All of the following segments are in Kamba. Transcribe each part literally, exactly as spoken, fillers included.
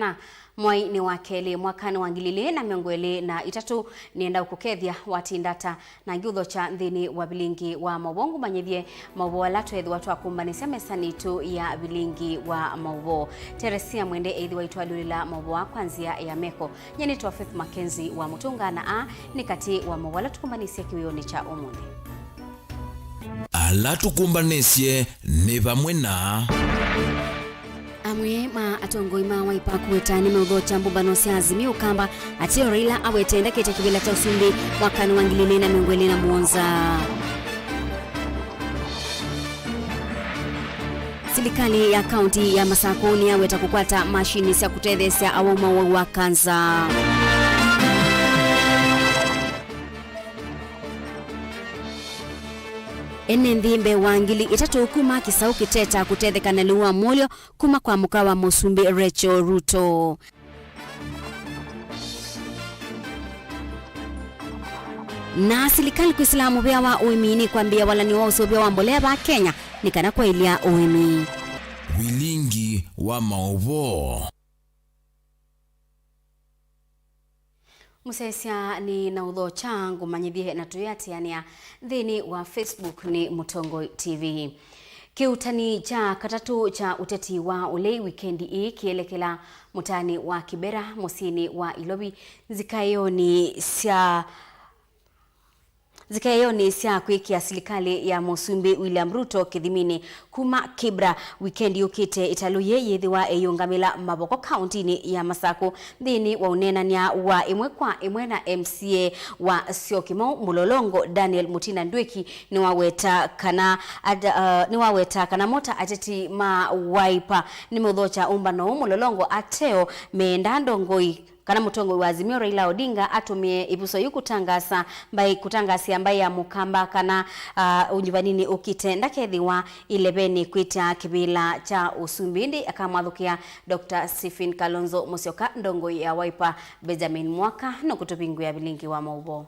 Na mwai nĩ wa kelĩ mwakanĩ wa ngili ilĩ na mĩongo ĩlĩ na itatũ, nĩenda ũkũkethya watinda ata na ngiũthokya nthĩnĩ wa vilingi wa maũvoo ngũmanyĩthye maũvoo ala tweethĩwa twakũmbanĩsya mesanĩ itũ ya vilingi wa maũvoo. Teresia Mwende eĩthĩwa aitwalyũlĩla maũvoo aa kwa nzĩa ya meko. Nyie nĩtawa Faith Mackenzie wa Mũtũnga, na aa nĩ katĩ wa maũvoo ala tũkũmbanĩsye kĩwĩonĩ kya ũmũnthĩ. Ala tũkũmbanĩsye nĩ vamwe na. Amwe ma atongoi ma Wiper kũweta nĩmeũthokya mbũmbano sya Azimio Ũkamba, ateo Raila awete endekete kĩvĩla kya ũsumbĩ mwakanĩ wa ngili ilĩ na mĩongo ĩlĩ na mũonza. Silikalĩ ya kaunti ya Masakũ nĩyaweta kũkwata mashini sya kũtetheesya awau ma ũwau wa kanza. Ene nthĩ mbee wa ngili itatũ kuma kĩsaũ kĩteta kũtetheka na lĩu wa mũlyo kuma kwa mũka wa mũsumbĩ Rachel Ruto. Na silikalĩ kwĩsĩla mũvĩa wa ũĩmi nĩkwambĩĩa walany'o wa ũseũvya wa mbolea va Kenya nĩ kana kwaĩlya ũĩmi. Vilingi wa maũvoo. Mũsyaĩĩsya nĩ na ũthokya ngũmanyĩthye na tũyĩatĩanĩa nthĩnĩ wa Facebook nĩ Mũtongoi T V. Kĩuutani kya katatũ kya ũteti wa ũlei wikendi ĩĩ kĩelekela mũtaanĩ wa Kibera mũsyĩnĩ wa Ilovi nzikaĩonĩ sya Nzikaĩonĩ sya kwĩkĩa silikalĩ ya Mũsumbĩ William Ruto kĩthiminĩ kuma Kibra wikendi yũkĩte, ĩtalũ yĩĩ yĩthĩwa ĩyĩũngamĩla Mavoko kaũntinĩ ya Masakũ. Nthĩnĩ wa ũneenany'a wa ĩmwe kwa ĩmwe na M C A wa Syokimau Mũlolongo, Daniel Mutinda Ndwĩki, nĩwaweta kana at-, uh, nĩwaweta kana mota ateti ma Wiper nĩmeũthokya ũmbano ũũ Mũlolongo ateo meenda ndongoi kana mũtongoi wa Azimio Raila Odinga atũmĩe ĩvuso yĩu kũtangaasa mbaĩ, kũtangaasĩa mbaĩ ya Mũkamba kana, ah, ũnyuvaninĩ ũkĩte ndakethĩwa ĩlevenĩ kwĩtya kĩvĩla kya ũsumbĩ, ĩndĩ akamwathũkĩa Doctor Stephen Kalonzo Musyoka, ndongoi ya Wiper Benjamin Mwaka nũkũtũvingũĩa vilingi wa maũvoo.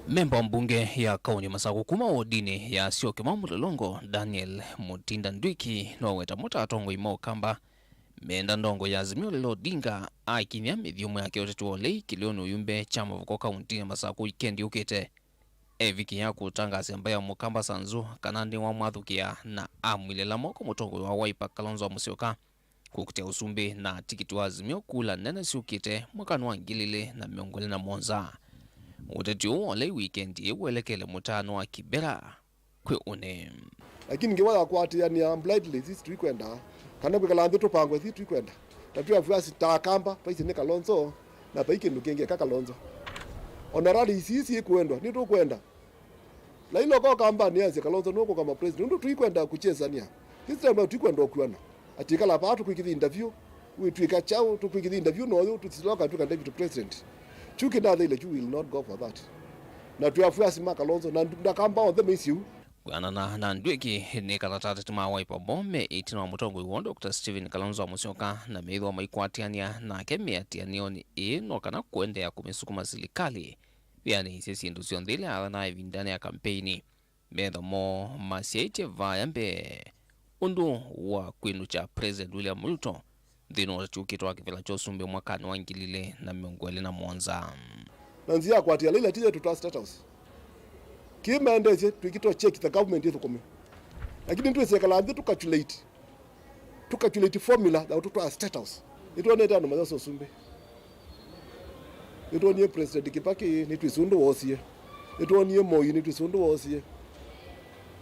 Memba wa mbunge ya kaunti ya Masakũ kuma wodinĩ ya Syokimau Mũlolongo, Daniel Mutinda Ndwĩki, nĩwaweta mota atongoi ma Ũkamba meenda ndongoi ya Azimio Raila Odinga akiny'a mĩthyũmũ yake ũteti wa ũlei kĩlĩonĩ ũyumbe kya Mavoko kauntinĩ ya Masakũ wikendi yũkĩte. Evikĩa kũtangaasya mbaĩ ya Mũkamba Sanzu kana nĩwamwathũkĩa na amwilĩla moko mũtongoi wa Wiper Kalonzo Musyoka kũkitĩa ũsumbĩ na tikiti wa Azimio kula nene syũkĩte mwakanĩ wa ngili ilĩ na mĩongo ĩlĩ na mũonza. Ũteti ũũ wa ũlei wikendi ĩĩ welekele mũtaanĩ wa Kibera kwĩ ũnĩ. Lakini ngewa ya kũatĩanĩa blindly, sisi tũikwenda kana kwĩkala nthĩ tũpangwe, sisi tũikwenda. Na twĩ afuasi ta Akamba, twaisye nĩ Kalonzo, na vai kĩndũ kĩngĩ eka Kalonzo. Ona rally ici syĩkwendwa, nĩtũkwenda. Raila oka Ũkambanĩ asye Kalonzo nũkũka ma president, nũndũ tũikwenda kũkyesania. This time around tũikwenda ũkuana. Atĩ ĩkala vaa tũkwĩkĩthya interview, wĩtw'ĩka kyaũ, tũkwĩkĩthya interview na ũyũ, tũtiloka twĩka deputy president. Kyu kĩnatheile kyu, will not go for that. Na twĩ afuasi ma Kalonzo, na ndu-, na Akamba onthe maisye ũu. Kwĩanana na Ndwĩki, nĩ kana ateti ma Wiper mo me ĩtina wa mũtongoi woo Doctor Stephen Kalonzo Musyoka, na meĩthwa maikwatĩanĩa nake mĩatĩanĩonĩ ĩĩ no kana kũendeea kũmĩsukuma silikalĩ wĩanĩisye syĩndũ syonthe ila athanaa ĩvindanĩ ya kampeini. Metho moo masyaĩtye vaya mbee ũndũ wa kwĩnũkya President William Ruto nthĩnĩ wa ũteti ũkĩte wa kĩvĩla kya ũsumbĩ mwakanĩ wa ngili ilĩ na mĩongo ĩlĩ na mũonza. Na nzĩa ya kũatĩĩa Raila ti yetu twa State House. Kĩĩ maendeesye twĩkĩtwe check the government ĩthũkũme. Lakini twĩsĩ ekala nthĩ tũcalculate. Tũcalculate formula ya ũtũtwaa State House. Nĩtwonete andũ mayosa ũsumbĩ. Nĩtwonie President Kibaki, nĩtwĩsĩ ũndũ woosie. Nĩtwonie Moi, nĩtwĩsĩ ũndũ woosie.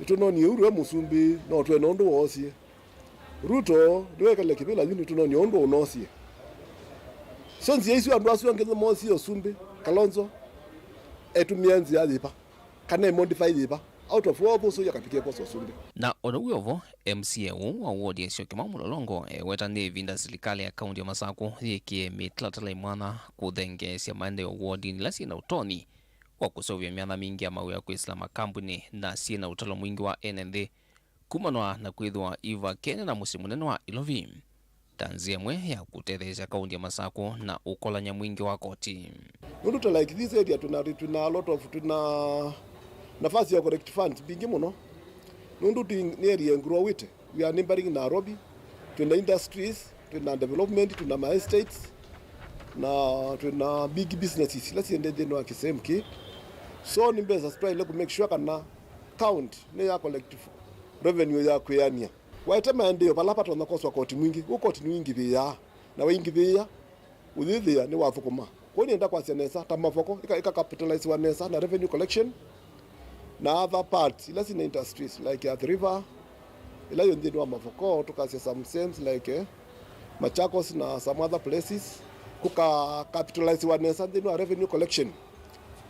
Nĩtũnonie Uhuru e mũsumbĩ, no twene ũndũ woosie. Ruto nĩwekale kĩvĩla yu, nĩtũnonie ũndũ ũnoosie. So nzĩa isu andũ asu angĩ moosie ũsumbĩ, Kalonzo etũmĩa nzĩa yĩva? Kana e modify yĩva? Out of all those, ũyũ akapikie kwosa ũsumbĩ. Na o na wĩ o vo, M C A ũũ wa ward ya Syokimau Mũlolongo eweta nĩ ĩvinda silikalĩ ya kaunti ya Masakũ yĩkĩe mĩtalatala ĩ mwanya kũthengeesya maendeeo wodinĩ ila syĩ na ũtonyi wa kũseũvya myanya mingĩ ya mawĩa kwĩsĩla makambunĩ na syĩ na ũtalo mwingĩ wa ene nthĩ kumanwa na kwĩthĩwa ivakene na mũsyĩ mũnene wa Ilovi ta nzĩa ĩmwe ya kũtetheesya kaunti ya Masakũ na ũkolany'a mwingĩ wa koti. Nũndũ ta like this area tuna, tuna a lot of, tuna nafasi ya collect funds mbingĩ mũno. Nũndũ twĩ, nĩ area ĩngurowĩte. We are neighboring Nairobi. Twĩna industries, twĩna development, twĩna ma estates, na twĩna big businesses ila siendee nthĩnĩ wa kĩsehemu kĩĩ. So nĩ mbesa twaĩle kũ make sure kana county nĩ ya collect revenue ya kwĩanĩa. Waete maendeeo vala vatonya koswa koti mwingĩ, ũu koti nĩwingĩvĩĩaa, na waingĩvĩĩa, ũyĩthĩa nĩwathũkũma. Kwoou nĩenda kwasya nesa ta Mavoko ĩka, ĩka capitalizewa nesa na revenue collection na other parts ila syĩna industries like Athi River, ĩla yĩ nthĩnĩ wa Mavoko, tũkasya some sense like, eh, Machakos na some other places, kũka capitalizewa nesa nthĩnĩ wa revenue collection.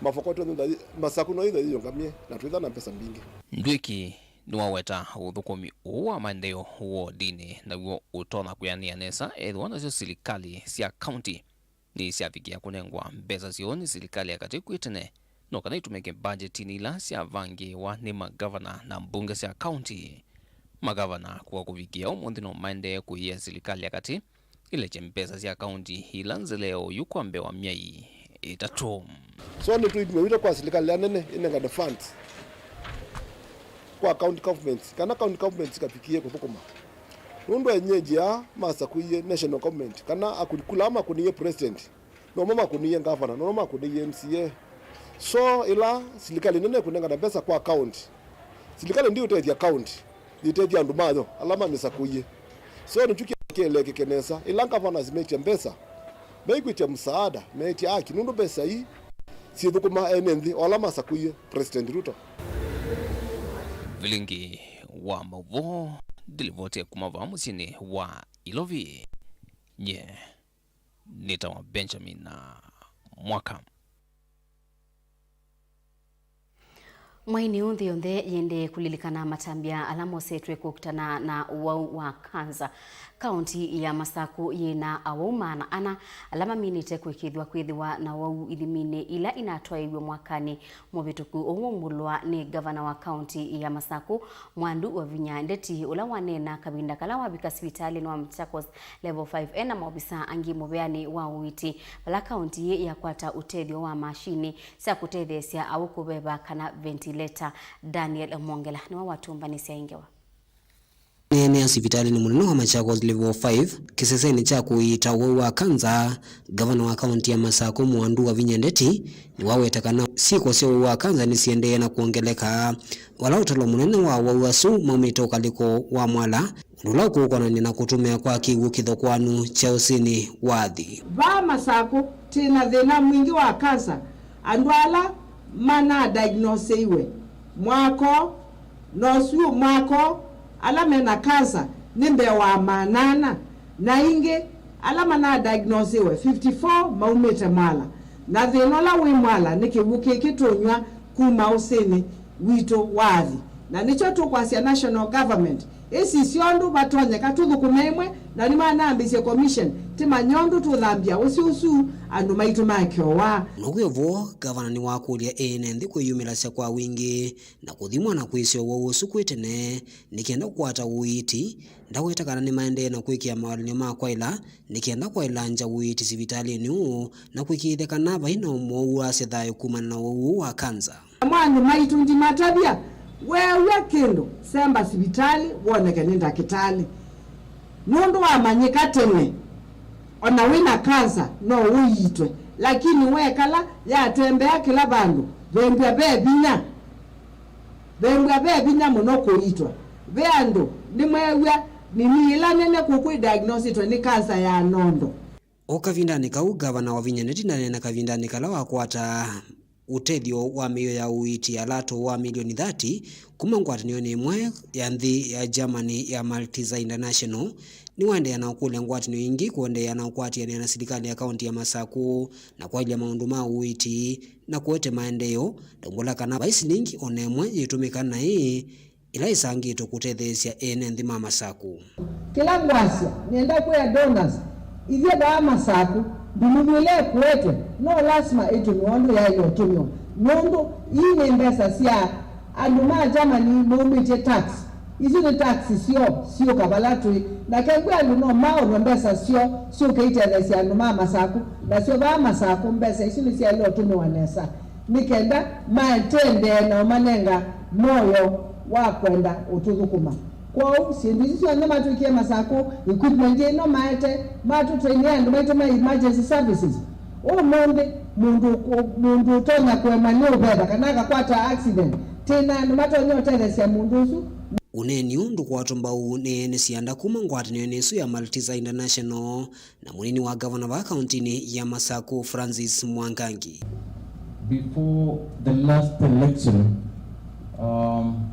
Mavoko twĩthĩa, Masaku no ĩthĩa yĩyũngamie na twĩthĩa na mbesa mbingĩ. Ndwĩki nĩwaweta ũthũkũmi ũũ wa maendeeo wodinĩ naw'o ũtonya kwĩanĩa nesa ethĩwa nasyo silikalĩ sya kaunti nĩsyavikĩa kũnengwa mbesa syoo nĩ silikalĩ ya katĩ kwĩ tene, no kana itũmĩke mbanjetinĩ ila syavangĩĩwa nĩ magavana na mbunge sya kaunti. Magavana kũa kũvikĩa ũmũnthĩ no maendee kũiĩa silikalĩ ya katĩ ĩlekye mbesa sya kaunti ila nzeleeo yu kwa mbee wa myei ĩtatũ. So nĩ tũitumĩa witũ kwa silikalĩ ya nene ĩnengane funds kwa county governments, kana county governments ikavikie kũthũkũma. Nũndũ enyeji aa masakũie national government, kana akũni, kula makũnĩie president, nomo makũnĩie ngavana, nomo makũnĩie M C A. So ĩla silikalĩ nene ĩkũnengana mbesa kwa county, silikalĩ ndiũtethya county, yĩtethya andũ mayo ala mamĩsakũie. So nĩkyo kĩeleekĩke nesa, ĩla ngavana simetya mbesa, maikwĩtya msaada, meetya haki, nũndũ mbesa ii syĩthũkũma ene nthĩ o ala masakũie President Ruto. Vilingi wa maũvoo ndilivotie kuma vaa mũsyĩnĩ wa Ilovi. Nye nĩtawa Benjamin Mwaka. Mwainĩ ũũ nthĩ yonthe yĩendee kũlilikana matambya ala mosetwe kũkitana na ũwau wa kanza. Kaunti ya Masaku yĩna awau maana ana ala maminĩte kũĩkĩĩthw'a kwĩthĩwa na ũwau ithiminĩ ila inatwaĩiw'e mwakanĩ mũvĩtũku, ũu waumbũlwa nĩ ngavana wa kaunti ya Masaku, Mwandu Wavinya Ndeti, ũla waneena kavinda kala wavika sivitalĩnĩ wa Machakos Level five e na maovisa angĩ mũveanĩ wa ũiiti, vala kaunti ĩĩ yakwata ũtethyo wa mashini sya kũtetheesya awau kũveva kana ventilator. Daniel Mwongela nĩwe watũmbanĩsya ĩ ngewa. Neenea sivitalĩnĩ mũnene wa Machakos Level five, kĩsesenĩ kya kũiita ũwau wa kanza, ngavana wa kaunti ya Masaku Mwandu Wavinya Ndeti nĩwaweta kana syĩko sya ũwau wa kanza nĩsiendee na kwongeleka, vala ũtalo mũnene wa ũwau asu maumĩte ũkalĩko wa Mwala, ũndũ ũla ũkũkonanĩa na kũtũmĩa kwa kĩw'ũ kĩthokoanu kya ũsĩnĩ wa Athi. Vaa Masaku, twĩ na thĩna mwingĩ wa kanza. Andũ ala manadiagnoseiwe mwaka ũũ, na ũsu mwaka ũũ, ala me na kanza nĩ mbee wa maana ana, na aingĩ ala manadiagnoseiwe, fifty-four, maumĩte Mwala. Na thĩna ũla wĩ Mwala nĩ kĩw'ũ kĩkĩ tũnyw'a kuma ũsĩnĩ witũ wa Athi. Na nĩkyo tũkwasya national government ĩsisye ũndũ vatonyeka tũthũkũme ĩmwe, na nĩmanambĩĩsye commission, tĩmanye ũndũ tũthambya ũsĩ ũsu andũ maitũ make oa. Nokw'o vo, ngavana nĩwakũlya ene nthĩ kwĩyumĩlasya kwa wingĩ na kũthimwa na kwĩsĩ ũwau ũsu kwĩ tene nĩ kenda kũkwata ũiiti. Ndaweta kana nĩmaendee na kwĩkĩa mawalany'o ma kwaĩla nĩ kenda kwaĩlangya ũiiti sivitalĩnĩ ũũ na kũĩkĩĩthya kana vai na ũmwe ũũ ũasya thayũ kumana na ũwau ũũ wa kanza. Namo andũ maitũ ndimatavya, weew'a kĩndũ, semba sivitalĩ woneke nĩ ndakĩtalĩ. Nũndũ wamanyĩka tene, o na wĩ na kanza no ũiitwe, lakini wekala yatembea kĩla vandũ, vembw'a ve vinya, vembw'a ve vinya mũno kũiitwa. Ve andũ nĩmeew'a nini ĩla nene kũkw'ĩ diagnositwe nĩ kanza ya nondo. O kavindanĩ kau, ngavana Wavinya Ndeti ndaneena kavindanĩ kala wakwataa ũtethyo wa mĩio ya ũiiti ya lato wa milioni thirty kuma ngwatanĩonĩ ĩmwe ya nthĩ ya Germany ya Malteser International, nĩwaendeea na ũkũlya ngwatanĩo ingĩ kũendeea na ũkwatĩanĩa na silikalĩ ya kaunti ya Masaku na kwaĩlya maũndũ ma ũiiti na kũete maendeeo, ndaumbũla kana vai silingi o na ĩmwe yĩtũmĩka naĩ ĩla ĩsangĩtwe kũtetheesya ene nthĩ ma Masaku. Kĩla ngwasya, nĩenda kwĩa donors, ithyĩ vaa Masaku, mbilivu ĩla ĩkũetwe, no lasima ĩtũmĩwa ũndũ yaĩle ũtũmĩwa, nũndũ ii nĩ mbesa sya andũ ma Germany maumĩtye tax. Isu nĩ tax syoo syũka vala twĩ, na kethĩwa andũ no maũnwe mbesa syoo syũke itetheesye andũ ma Masaku, nasyo vaa Masaku mbesa isu nĩsyaĩle ũtũmĩwa nesa. Nĩ kenda matendee na ũmanenga moyo wa kwenda ũtũthũkũma. Kwoou, syĩndũ isu syonthe matwĩkĩe Masakũ, equipment ĩno maete, matũtrainĩa andũ maitũ ma emergency services. Ũmũnthĩ, mũndũ, mũndũ ũtonya kũemwa nĩ ũveva kana akakwata accident, twĩ na andũ matonya ũtetheesya mũndũ ũsu. Ũneeni ũũ ndũkwatwa mbau nĩ ene syanda kuma ngwatanĩonĩ ĩsu ya Malteser International na mũnini wa ngavana vaa kauntinĩ ya Masakũ, Francis Mwangangi. Before the last election, um,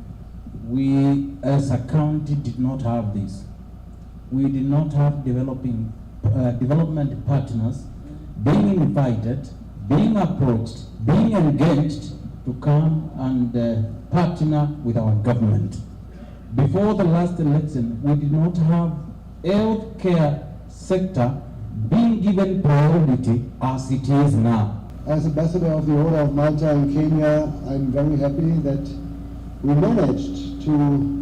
we as a county did not have this. We did not have developing, uh, development partners being invited, being approached, being engaged to come and, uh, partner with our government. Before the last election, we did not have healthcare sector being given priority as it is now. As Ambassador of the Order of Malta in Kenya, I'm very happy that we managed to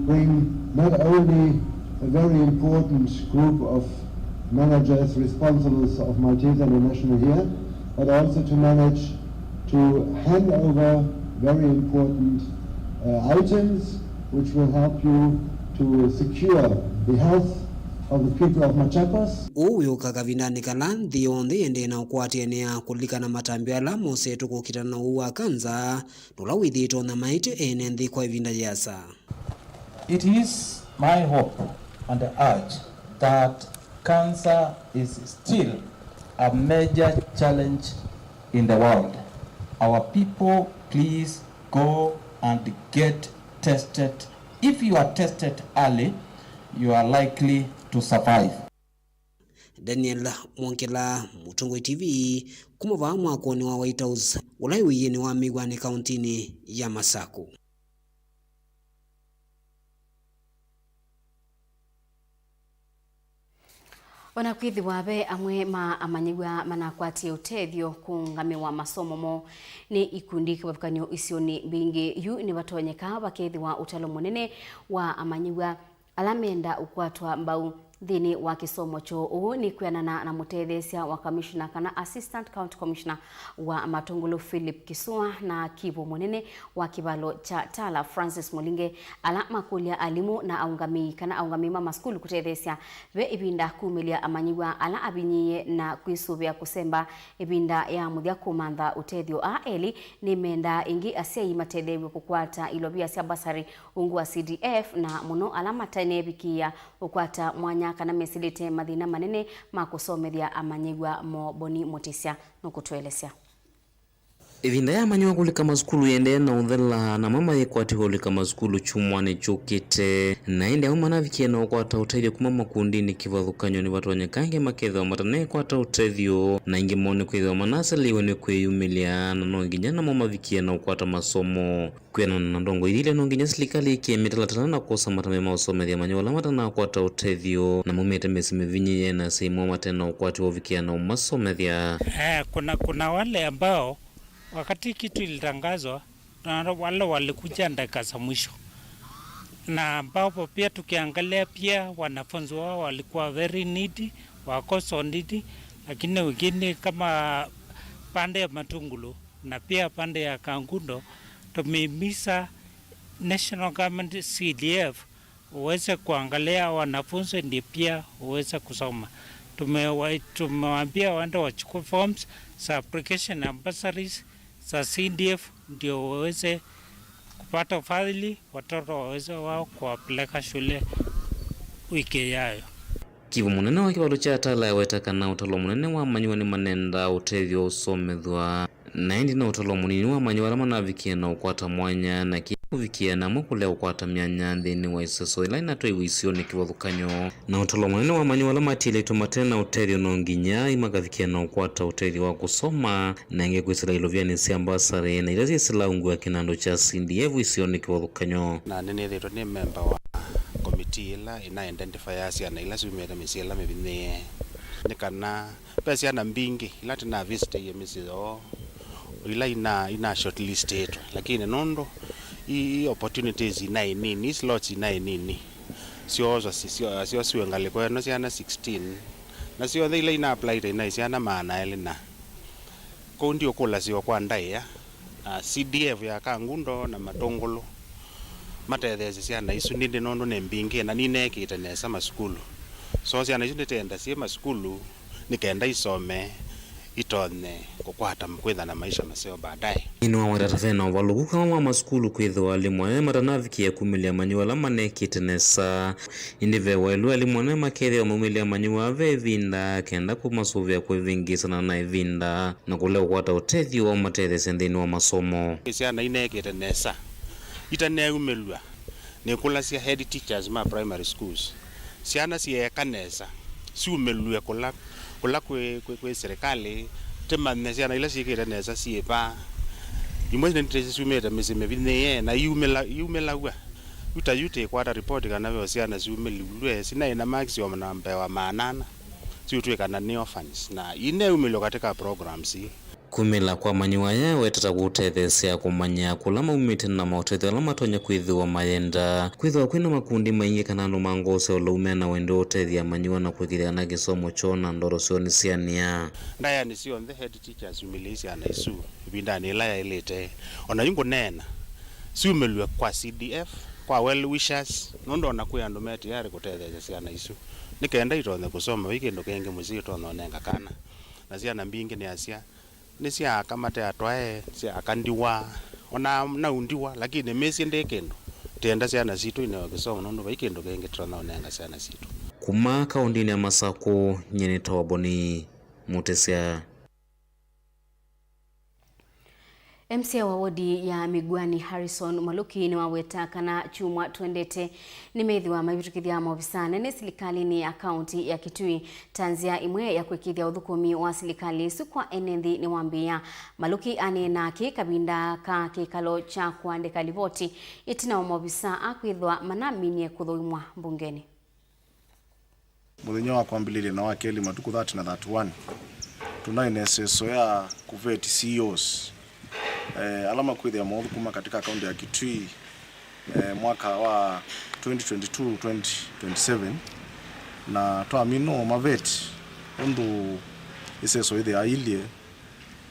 bring not only a very important group of managers, responsibles of Malteser International here, but also to manage to hand over very important, uh, items which will help you to secure the health of the people of Machakos. Ũu wĩũka kavindanĩ kala nthĩ yonthe ĩendee na ũkwatĩanĩa kũlilikana matambya ala mosetwe kũkitana na ũwau wa kanza, na ũla wĩthĩĩtwe ũnyamaĩtye ene nthĩ kwa ĩvinda yĩasa. It is my hope and urge that cancer is still a major challenge in the world. Our people, please go and get tested. If you are tested early, you are likely to survive. Daniel Mwongela, Mũtongoi T V, kuma vaa mwakoni wa White House, ũla wĩ ũiĩnĩ wa Mĩw'anĩ kauntinĩ ya Masakũ. O na kwĩthĩwa ve amwe ma amanyĩw'a manakwatie ũtethyo kũũngamĩwa masomo moo nĩ ikundi kĩvathũkany'o isionĩ mbingĩ, yu nĩvatonyeka vakethĩwa ũtalo mũnene wa amanyĩw'a ala menda ũkwatwa mbau nthĩnĩ wa kĩsomo kyoo. Ũu nĩ kwĩanana na mũtetheesya wa kamishna kana Assistant County Commissioner wa Matũngũlũ Philip Kisua na kivu mũnene wa kĩvalo kya Tala Francis Mulinge, ala makũlya alimũ na aũngamĩi kana aũngamĩi ma masukulu kũtetheesya ve ĩvinda kumĩlya amanyĩw'a ala avinyĩĩe na kwĩsũvĩa kũsemba ĩvinda ya mũthya kũmantha ũtethyo. Aa elĩ nĩmendaa ĩngĩ asyai matetheew'e kũkwata ilovia sya basarĩ ungu wa C D F, na mũno ala mataneevikĩĩa ũkwata mwanya kana mesĩlĩte mathĩna manene ma kũsomethya amanyĩw'a moo. Boni Mũtĩsya nũkũtũelesya. Ĩvinda ya amanyĩw'a kũlika masukulu yĩendee na ũthela, na amwe mayĩkwatĩw'a ũlika masukulu kyumwanĩ kyũkĩte. Na ĩndĩ amwe manavikie na ũkwata ũtethyo kuma makundinĩ kĩvathũkany'o nĩvatonyeka angĩ makethĩwa matanekwata ũtethyo, na aingĩ moo nĩkwĩthĩwa manasalĩiwe nĩ kwĩyumĩlya, na no nginya namo mavikie na ũkwata masomo. Kwĩanana na ndongoi ila, no nginya silikalĩ ĩkĩe mĩtalatala na kwosa matambya ma ũsomethya amanyĩw'a ala matanakwata ũtethyo na maumĩte mĩsyĩ mĩvinyĩĩe, na asyai moo mate na ũkwati wa ũvikĩa na ũmasomethya. Eh, kuna, kuna wale ambao wakati kitu ilitangazwa, na wale walikuja dakika za mwisho, na ambapo pia tukiangalia pia wanafunzi wao walikuwa very needy, wako so needy, lakini wengine kama pande ya Matungulu na pia pande ya Kangundo, tumehimiza National Government C D F uweze kuangalia wanafunzi ndio pia uweze kusoma. Tumewa-, tumewaambia waende wachukue forms za application na bursaries za C D F ndio waweze kupata ufadhili, watoto waweze wao kuwapeleka shule wiki ijayo. Kivu mũnene wa kĩvalo kya Tala aweta kana ũtalo mũnene wa amanyĩw'a nĩmanendaa ũtethyo wa ũsomethw'a, na ĩndĩ no ũtalo mũnini wa amanyĩw'a ala manavikie na ũkwata mwanya, na kĩĩ kũvikĩa na amwe kũlea ũkwata myanya nthĩnĩ wa ĩsoso ĩla ĩnatwaiwe isionĩ kĩvathũkany'o. Na ũtalo mũnene wa amanyĩw'a ala matiĩlĩtwe mate na ũtethyo no nginya makavikie na ũkwata ũtethyo wa kũsoma, na ĩngĩ kwĩsĩla ilovyanĩ sya mbasarĩ na ila syĩsĩlaa ungu wa kĩnandũ kya C D F isionĩ kĩvathũkany'o. Na nĩnĩthĩĩtwe nĩ memba wa komitii ĩla ĩna identifya syana ila syumĩte mĩsyĩ ĩla mĩvinyĩĩe. Nĩ kana ve syana mbingĩ ila tĩnavisitĩie mĩsyĩ yoo, ila ina, ina shortlistĩtwe, lakini nũndũ i, i opportunities inaĩ nini, i slots inaĩ nini, syooswa si-, syo-, syosiwe ngalĩko ĩno syana sixteen, na syonthe ila ina applyĩte inaĩ syana maana elĩ na Kũu ndiũkũlasya o kwa ndaĩa, na C D F ya Kangundo na Matũngũlũ, Matetheesye syana isu nĩndĩ nũndũ nĩ mbingĩ na ninekĩte nesa masukulu. So syana isu nĩtenda syĩ masukulu nĩ kenda isome, itonye kũkwata kwĩtha na maisha maseo baadaye. Nĩnĩwaweta ta ve na ũvalũku kana wa masukulu kwĩthĩwa alimũ anene matanavikĩa kumĩlya amanyĩw'a ala manekĩte nesa. Ĩndĩ ve waĩlu alimũ anene makethĩwa maumĩlya amanyĩw'a ve ĩvinda kenda kũmasũvĩa kwĩvĩngĩĩsana na ĩvinda na kũlea kũkwata ũtethyo wa matetheesya nthĩnĩ wa masomo. Syana inekĩte nesa itaneumĩlw'a nĩkũlasya head teachers ma primary schools. Syana syeeka nesa syumĩlw'e kũla, kũla kwĩ, kwĩ, kwĩ serikali, tĩmanye syana ila syĩkĩte nesa syĩ va. Imwe nĩtĩ syumĩte mĩsyĩ mĩvinyĩĩe na iumĩla-, iumĩlaw'a. Yu ta yu tĩkwata ripoti kana ve syana syumĩlw'e sinaĩ na marks o na mbee wa maana ana, syũtw'ĩkana nĩ orphans na ineumĩlw'a katika programs ii. Kumĩla kwa amanyĩw'a aya wetata kũtetheesya kũmanya kũla maumĩte na maũtethyo ala matonya kwĩthĩwa mayenda. Kwĩthĩwa kwĩna makundi maingĩ kana andũ ma ngoo sya ũlau mena wendo wa ũtethya amanyĩw'a na kũĩkĩĩthya kana kĩsomo kyoo na ndoto syoo nĩsyanĩa. Ndaĩanĩ syonthe, head teachers syumĩlĩe syana isu ĩvindanĩ yĩla yaĩlĩte. O na yu ngũneena, syumĩlw'e kwa C D F, kwa well wishers, nũndũ o na kwĩ andũ me tayarĩ kũtetheesya syana isu nĩ kenda itonye kũsoma vai kĩndũ kĩngĩ mũsyĩ ũtonya ũnenga kana. Na syana mbingĩ nĩ asya, nĩ sya aka mate atwae, sya aka ndiwa, o na nau ndiwa, lakini mĩsyĩ ndĩ kĩndũ. Tĩenda syana sitũ inewe kĩsomo nũndũ vai kĩndũ kĩngĩ tũtonya ũnenga syana sitũ. Kuma kaũndĩnĩ ya Masakũ, nyie nĩ Toboni Mũtĩsya. M C A wa wodi ya Migwani, Harrison Maluki, nĩwaweta kana kyumwa twendete nĩmethĩwa maivĩtũkĩthya maovisa anene silikalĩnĩ ya kaũntĩ ya Kitui ta nzĩa ĩmwe ya kũĩkĩĩthya ũthũkũmi wa silikalĩ ĩsu kwa ene nthĩ nĩwambĩĩa. Maluki aneena kĩĩ kavinda ka kĩkalo kya kũandĩka livoti ĩtina wa maovisa aa kwĩthwa manaminie kũthũimwa mbungenĩ. Mũthenya wa kwambĩlĩlya na wa kelĩ matukũ thirty na thirty-one, tũnaĩ na ĩseso ya kũveti C E Os, eh, ala makwĩthĩa maũthũkũma katika kaunti ya Kitui, eh, mwaka wa twenty twenty-two, twenty twenty-seven, na twamina o maveti ũndũ ĩseso ĩthĩaa ilye,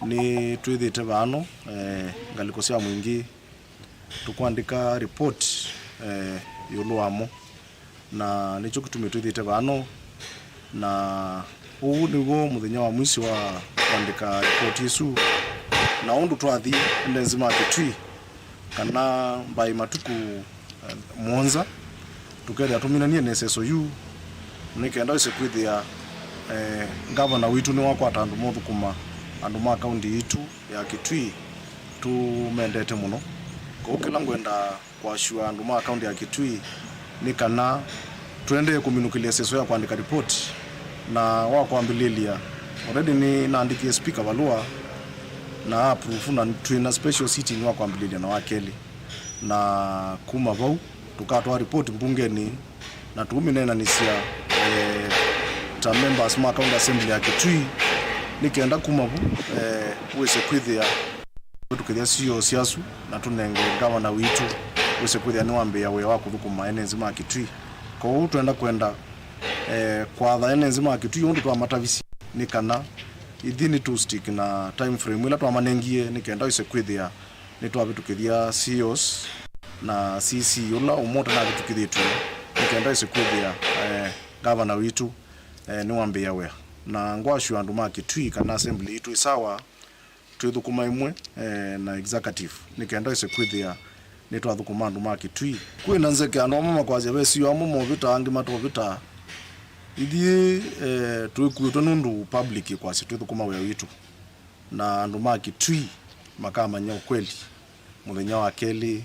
nĩ twĩthĩte vano, eh, ngalĩko sya mũingĩ tũkwandĩka report, eh, ĩũlũ wamo, na nĩkyo kĩtumi twĩthĩte vano, na ũũ nĩw'o mũthenya wa mwisho wa kwandĩka report ĩsu, na ũndũ twathi ene nzĩ ma Kitui kana mbaĩ matukũ, eh, mũonza, tũkethĩa tũminanie na ĩseso yu, nĩ kenda wĩse kwĩthĩa, eh, ngavana witũ nĩwakwata andũ mothũkũma andũ ma kaunti yitũ ya Kitui tũmendete mũno. Kwoou kĩla ngwenda kwasua andũ ma kaunti ya Kitui nĩ kana tũendee kũminũkĩlya ĩseso ya kwandĩka report, na wa kwambĩlĩlya, already nĩnaandĩkie speaker valũa na approve, na twĩ na special sitting wa kwambĩlĩlya na wa kelĩ, na kuma vau tũkatwaa report mbungenĩ na tũũmĩneenanĩsya, eh, ta members ma County Assembly ya Kitui, nĩ kenda kuma vu, eh, wĩse kwĩthĩa ũtũkĩthya C E O syasu na tũnenge ngavana witũ wĩse kwĩthĩa nĩwambĩĩa wĩa wa kũthũkũma ene nzĩ ma Kitui. Kwoou twenda kwenda, eh, kwatha ene nzĩ ma Kitui ũndũ twamatavisye nĩ kana ithyĩ nĩtũ stick na time frame ĩla twamanengie nĩ kenda wĩse kwĩthĩa nĩtwavĩtũkĩthya C E Os na C C ũla ũmwe ũtanavĩtũkĩthĩtw'e nĩ kenda wĩse kwĩthĩa, eh, ngavana witũ, eh, nĩwambĩĩa wĩa. Na ngwasua andũ ma Kitui kana assembly yitũ ĩ sawa, twĩthũkũma ĩmwe, eh, na executive nĩ kenda wĩse kwĩthĩa nĩtwathũkũma andũ ma Kitui. Kwĩ na nzeke andũ amwe makwasya ve C E O amwe movĩta, angĩ matovĩta. Ithyĩ, eh, twĩkuĩtwe nũndũ public ĩkwasya twĩthũkũma wĩa witũ. Na andũ ma Kitui makamanya ũkweli mũthenya wa kelĩ,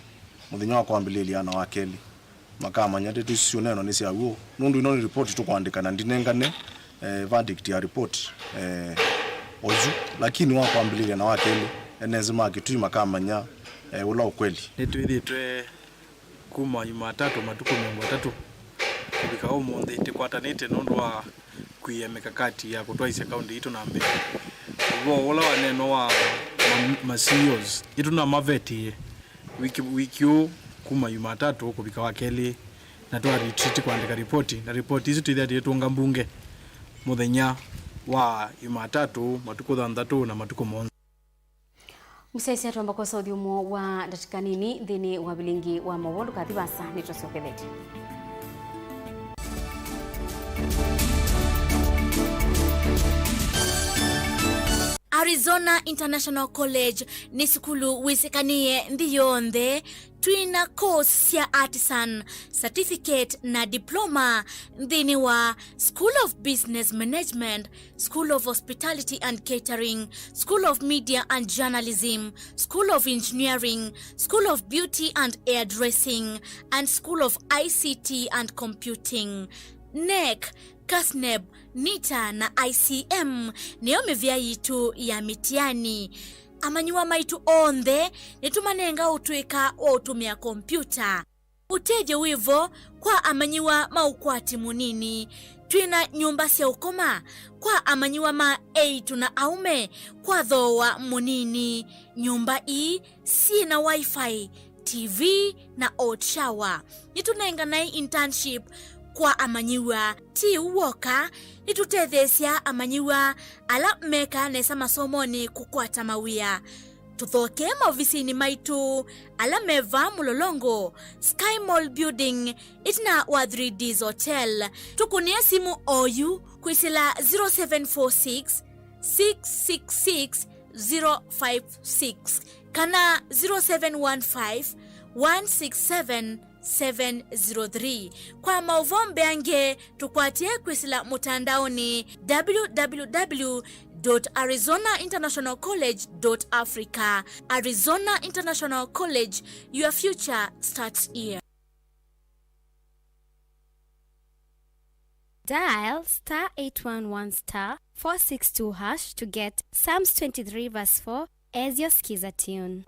mũthenya wa kwambĩlĩlya na wa kelĩ. Makamanya ndeto isu syũneenwa nĩ sya w'o, nũndũ ĩno nĩ ripoti tũkwandĩka na ndinengane, eh, verdict ya report, eh, oyu, lakini wa kwambĩlĩlya na wa kelĩ, ene nzĩ ma Kitui makamanya, eh, ũla ũkweli. Nĩtwĩthĩtwe kuma Yumatatũ matukũ mĩongo ĩtatũ kũvika ũmũnthĩ tĩkwatanĩte nũndũ wa kwĩĩa mĩkakati ya kũtwaĩsya kaũntĩ yitũ na mbee. Ũvoo ũla waneenwa wa ma, ma C E Os, ĩtũnamavetie wiki, wiki ũũ kuma Yumatatũ kũvika wa kelĩ, na twa retreat kwandĩka ripoti, na ripoti isu twĩthĩa tũitũnga mbunge mũthenya wa Yumatatũ matukũ thanthatũ na matukũ mũonza. Mũsyaĩĩsya, twamba kwosa ũthyũmũo wa ndatĩka nini nthĩnĩ wa vilingi wa maũvoo. Ndũkathi vaasa, nĩtũsyokethete. Arizona International College nĩ sukulu wĩsĩkanĩe nthĩ yonthe. Twĩna course sya artisan, certificate na diploma nthĩnĩ wa School of Business Management, School of Hospitality and Catering, School of Media and Journalism, School of Engineering, School of Beauty and Hairdressing, and School of I C T and Computing. NEC, CASNEB, NITA na I C M nĩyo mĩvĩa yitũ ya mĩtiani. Amanyĩw'a maitũ onthe nĩtũmanenga ũtũĩka wa ũtũmĩa kompiuta. Ũtethyo wĩ vo kwa amanyĩw'a ma ũkwati mũnini. Twĩna nyũmba sya ũkoma kwa amanyĩw'a ma eĩtu na aũme kwa thooa mũnini. Nyũmba ii syĩna Wi-Fi, T V na hot shower. Nĩtũnenganae internship kwa amanyĩw'a. Ti ũu w'oka, nĩtũtetheesya amanyĩw'a ala mekaa nesa masomonĩ kũkwata mawĩa. Tũthokee maovisinĩ maitũ ala me vaa Mũlolongo, Sky Mall Building, ĩtina wa Three Ds Hotel. Tũkũnĩe simũ oyu kwĩsĩla zero seven four six, six six six, zero five six kana zero seven one five, one six seven, seven zero three. Kwa maũvoo mbeange, tũkwatye kwĩsĩla mũtandaonĩ, w w w dot arizona international college dot africa. Arizona International College, your future starts here. Dial star eight one one star four six two hash to get Psalms twenty-three verse four as your skiza tune.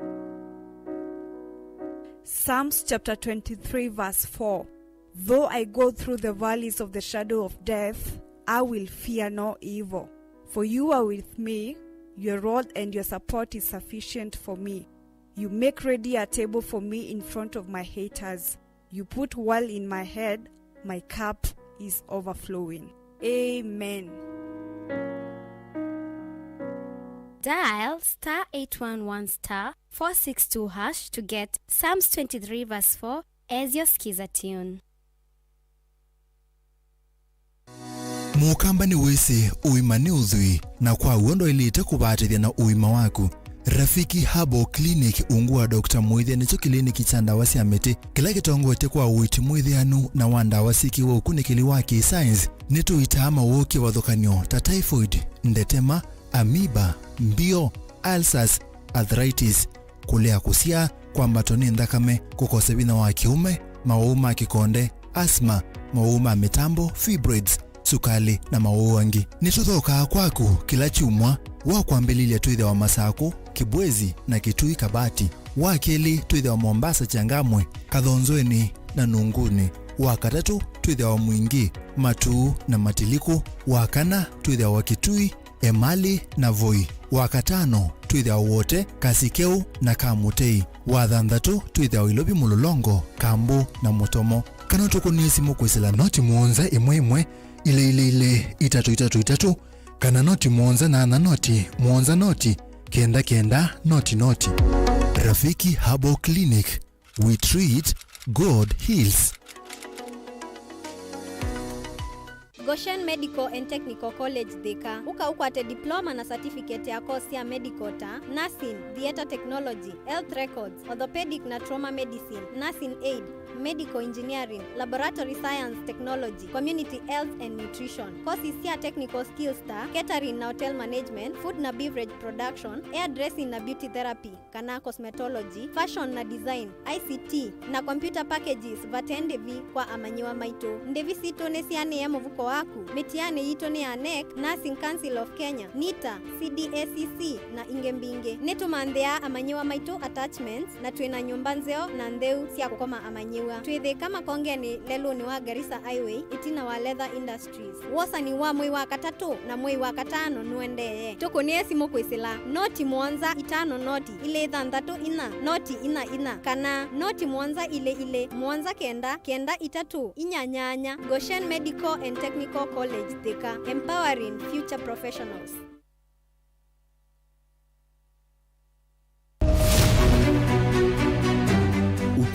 Psalms chapter twenty-three, verse four. Though I go through the valleys of the shadow of death, I will fear no evil. For you are with me, your rod and your support is sufficient for me. You make ready a table for me in front of my haters. You put oil in my head, my cup is overflowing. Amen. Dial star eight one one star four six two hash to get Psalms twenty-three verse four as your skiza tune. Mũkamba nĩwĩsĩ ũima nĩ ũthwii, na kwa w'o ndwaĩlĩte kũvaatĩthya na ũima waku. Rafiki Herbal Clinic, ungu wa Doctor Mũĩthya, nĩkyo kĩliniki kya ndawa sya mĩtĩ kĩla kĩtongoetye kwa ũiiti mwĩthĩanu na wa ndawa syĩkĩwe ũkunĩkĩli wa kĩ-science. Nĩtũitaa mawoo kĩvathũkany'o ta typhoid, ndetema, amoeba, mbio, ulcers, arthritis, kũlea kũsyaa, kwambatwa nĩ nthakame, kũkosa vinya wa kĩũme, mawau ma kĩkonde, asthma, mawau ma mĩtambo, fibroids, sukalĩ, na mawau angĩ. Nĩtũthokaa kwaku kĩla kyumwa. Wa kwambĩlĩlya twĩthĩawa Masakũ, Kibwezi, na Kitui Kabati. Wa kelĩ twĩthĩawa Mombasa, Changamwe, Kathonzweni, na Nunguni. Wa katatũ twĩthĩawa Mwingi, Matuu, na Matiliku. Wa kana twĩthĩawa Kitui, Emali na Voi. Wa katano twĩthĩawa Wote, Kasikeu na Kamutei. Wa thanthatũ twĩthĩawa Ilovi, Mũlolongo, Kambu na Mũtomo. Kana ũtũkũnĩe simũ kwĩsĩla noti mũonza ĩmwe ĩmwe, ilĩ ilĩ ilĩ, itatũ itatũ itatũ, kana noti mũonza nana noti mũonza noti kenda kenda noti noti. Rafiki Herbal Clinic, we treat, God heals. Goshen Medical and Technical College, Thika. Ũka ũkwate diploma na certificate ya course sya medical ta nursing, theatre technology, health records, orthopedic na trauma medicine, nursing aid, medical engineering, laboratory science technology, community health and nutrition. Courses sya technical skills ta catering na hotel management, food na beverage production, hairdressing na beauty therapy kana cosmetology, fashion na design, I C T, na computer packages vate ndĩvi kwa amanyĩw'a maitũ. Ndĩvi sitũ nĩsianĩe mũvuko waku. Mĩtianĩ yitũ nĩ ya nec, Nursing Council of Kenya, nita, C D A C C, na ingĩ mbingĩ. Nĩtũmanthĩaa amanyĩw'a maitũ attachments, na twĩ na nyũmba nzeo na ntheu sya kũkoma amanyĩw'a. Twĩ Thĩka Makongenĩ, lelũnĩ wa Garissa Highway, ĩtina wa Leather Industries. Wosani wa mwei wa katatũ na mwei wa katano nũendee. Tũkũnĩe simũ kwĩsĩla noti mũonza itano noti ilĩ thanthatũ inya noti inya inya kana noti mũonza ilĩ ilĩ mũonza kenda kenda itatũ inya nyanya. Goshen Medical and Technical College, Thika, empowering future professionals.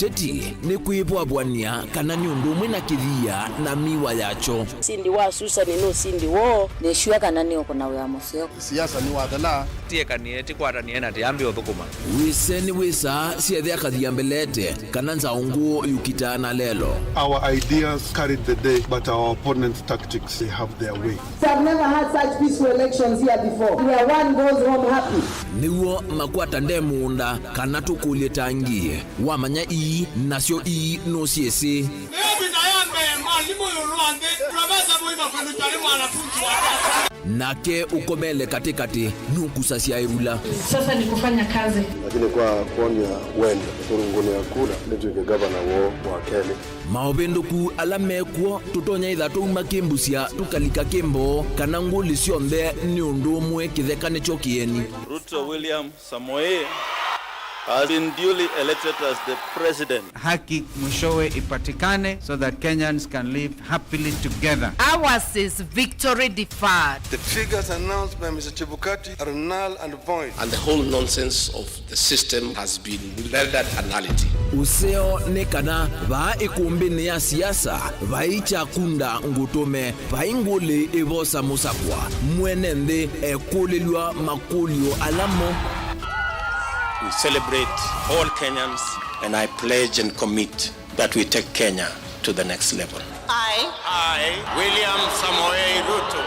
Teti nĩ kwĩvwavw'ania kana nĩ ũndũ ũmwe na kĩthia na mĩwa yakyo. Sindi wa Susani nũsindi woo. Nĩsw'a kana nĩũkũna wĩa mũseo. Siasa nĩwathela. Tiekanie, tikwatanĩe na tiambi ũthũkũma. Wĩse nĩ wĩsaa syethe akathia mbelete, kana nzaũngũ yukita na lelo. Our ideas carried the day, but our opponents' tactics, they have their way. I've never had such peaceful elections here before, where one goes home happy. Nĩw'o makwata nde mũũnda, kana tũkũlye tangi. Wamanya ii, nasyo ii nũsyĩsĩ. Ĩvinda ya mbee, mwalimũ ĩũlũ wa nthĩ, Profesa Mũima Kũlũ Kyalĩ mwanafunzi wa Nake ũkomele katĩkatĩ, nũkusasya ĩvula. Sasa ni kufanya kazi. Lakini kwa kuonia wendo, kũrũngũnĩa kura, nĩtw'ĩke gavana woo wa kelĩ. Maũvĩndũku ala mekw'o, tũtonya ĩtha twauma kĩmbusya, tũkalika kĩmboo, kana ngũlĩ syonthe nĩ ũndũ ũmwe kĩtheka nĩkyo kĩeni. Ruto William Samoei has been duly elected as the president. Haki mwishowe ipatikane so that Kenyans can live happily together. Ours is victory deferred. The figures announced by Mister Chebukati are null and void. And the whole nonsense of the system has been rendered a nullity. Ũseo nĩ kana vaa ĩkũmbĩnĩ ya siasa vai kyakunda ngũtũme. Vai ngũlĩ ĩvosa mũsakwa, mwene nthĩ ekũlĩlw'a makũlyo ala mo. We celebrate all Kenyans, and I pledge and commit that we take Kenya to the next level. I, I, William Samoei Ruto,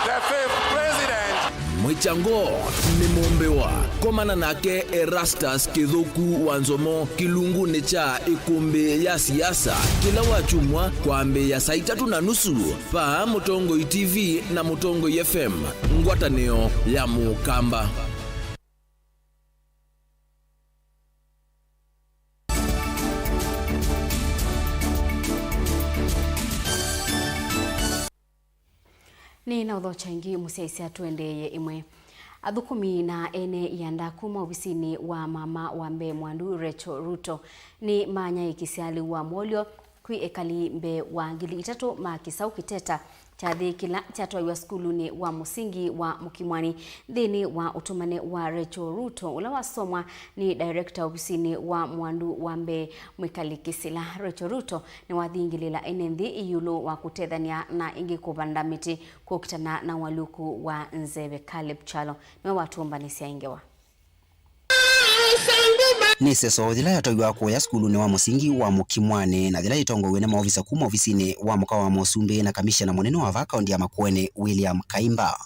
the fifth president. Mwĩkyango nĩ mũmbĩwa. Komana nake Erastus Kĩthũku wa Nzomo kĩlungunĩ kya ĩkũmbĩ ya siasa kĩla wakyumwa kwambĩĩa saa itatũ na nusu vaa Mũtongoi T V na Mũtongoi F M, ngwatanĩo ya Mũkamba. Nĩ na ũthokya ĩngĩ mũsyaĩĩsya tũendeeye ĩmwe. Athũkũmi na ene ianda kuma ovisinĩ wa mama wa mbee mwandu Rachel Ruto nĩ manyaĩĩkĩsya lĩu wa mwolyo kwĩ ekali mbee wa ngili itatũ ma kĩsaũ kĩteta kyathĩ kĩla kyatwaiwa sukulunĩ wa mũsingi wa Mũkimwani nthĩnĩ wa ũtũmane wa Rachel Ruto ũla wasomwa nĩ director ovisinĩ wa mwandu wa mbee mwĩkali kĩsila. Rachel Ruto nĩwathingĩlĩla ene nthĩ ĩũlũ wa kũtethany'a na ĩngĩ kũvanda mĩtĩ kũkitana na ũalyũku wa nzeve. Caleb Kyalo nĩwe watũmbanĩsya ĩ ngewa. Nĩ ĩseso yĩla yatwaiwa kũya sukulunĩ wa mũsingi wa Mũkimwani na yĩla yĩtongoew'e nĩ maovisa kuma ovisinĩ wa mũka wa mũsumbĩ na kamishena mũnene wa vaa kaũnti ya Makueni, William Kaimba.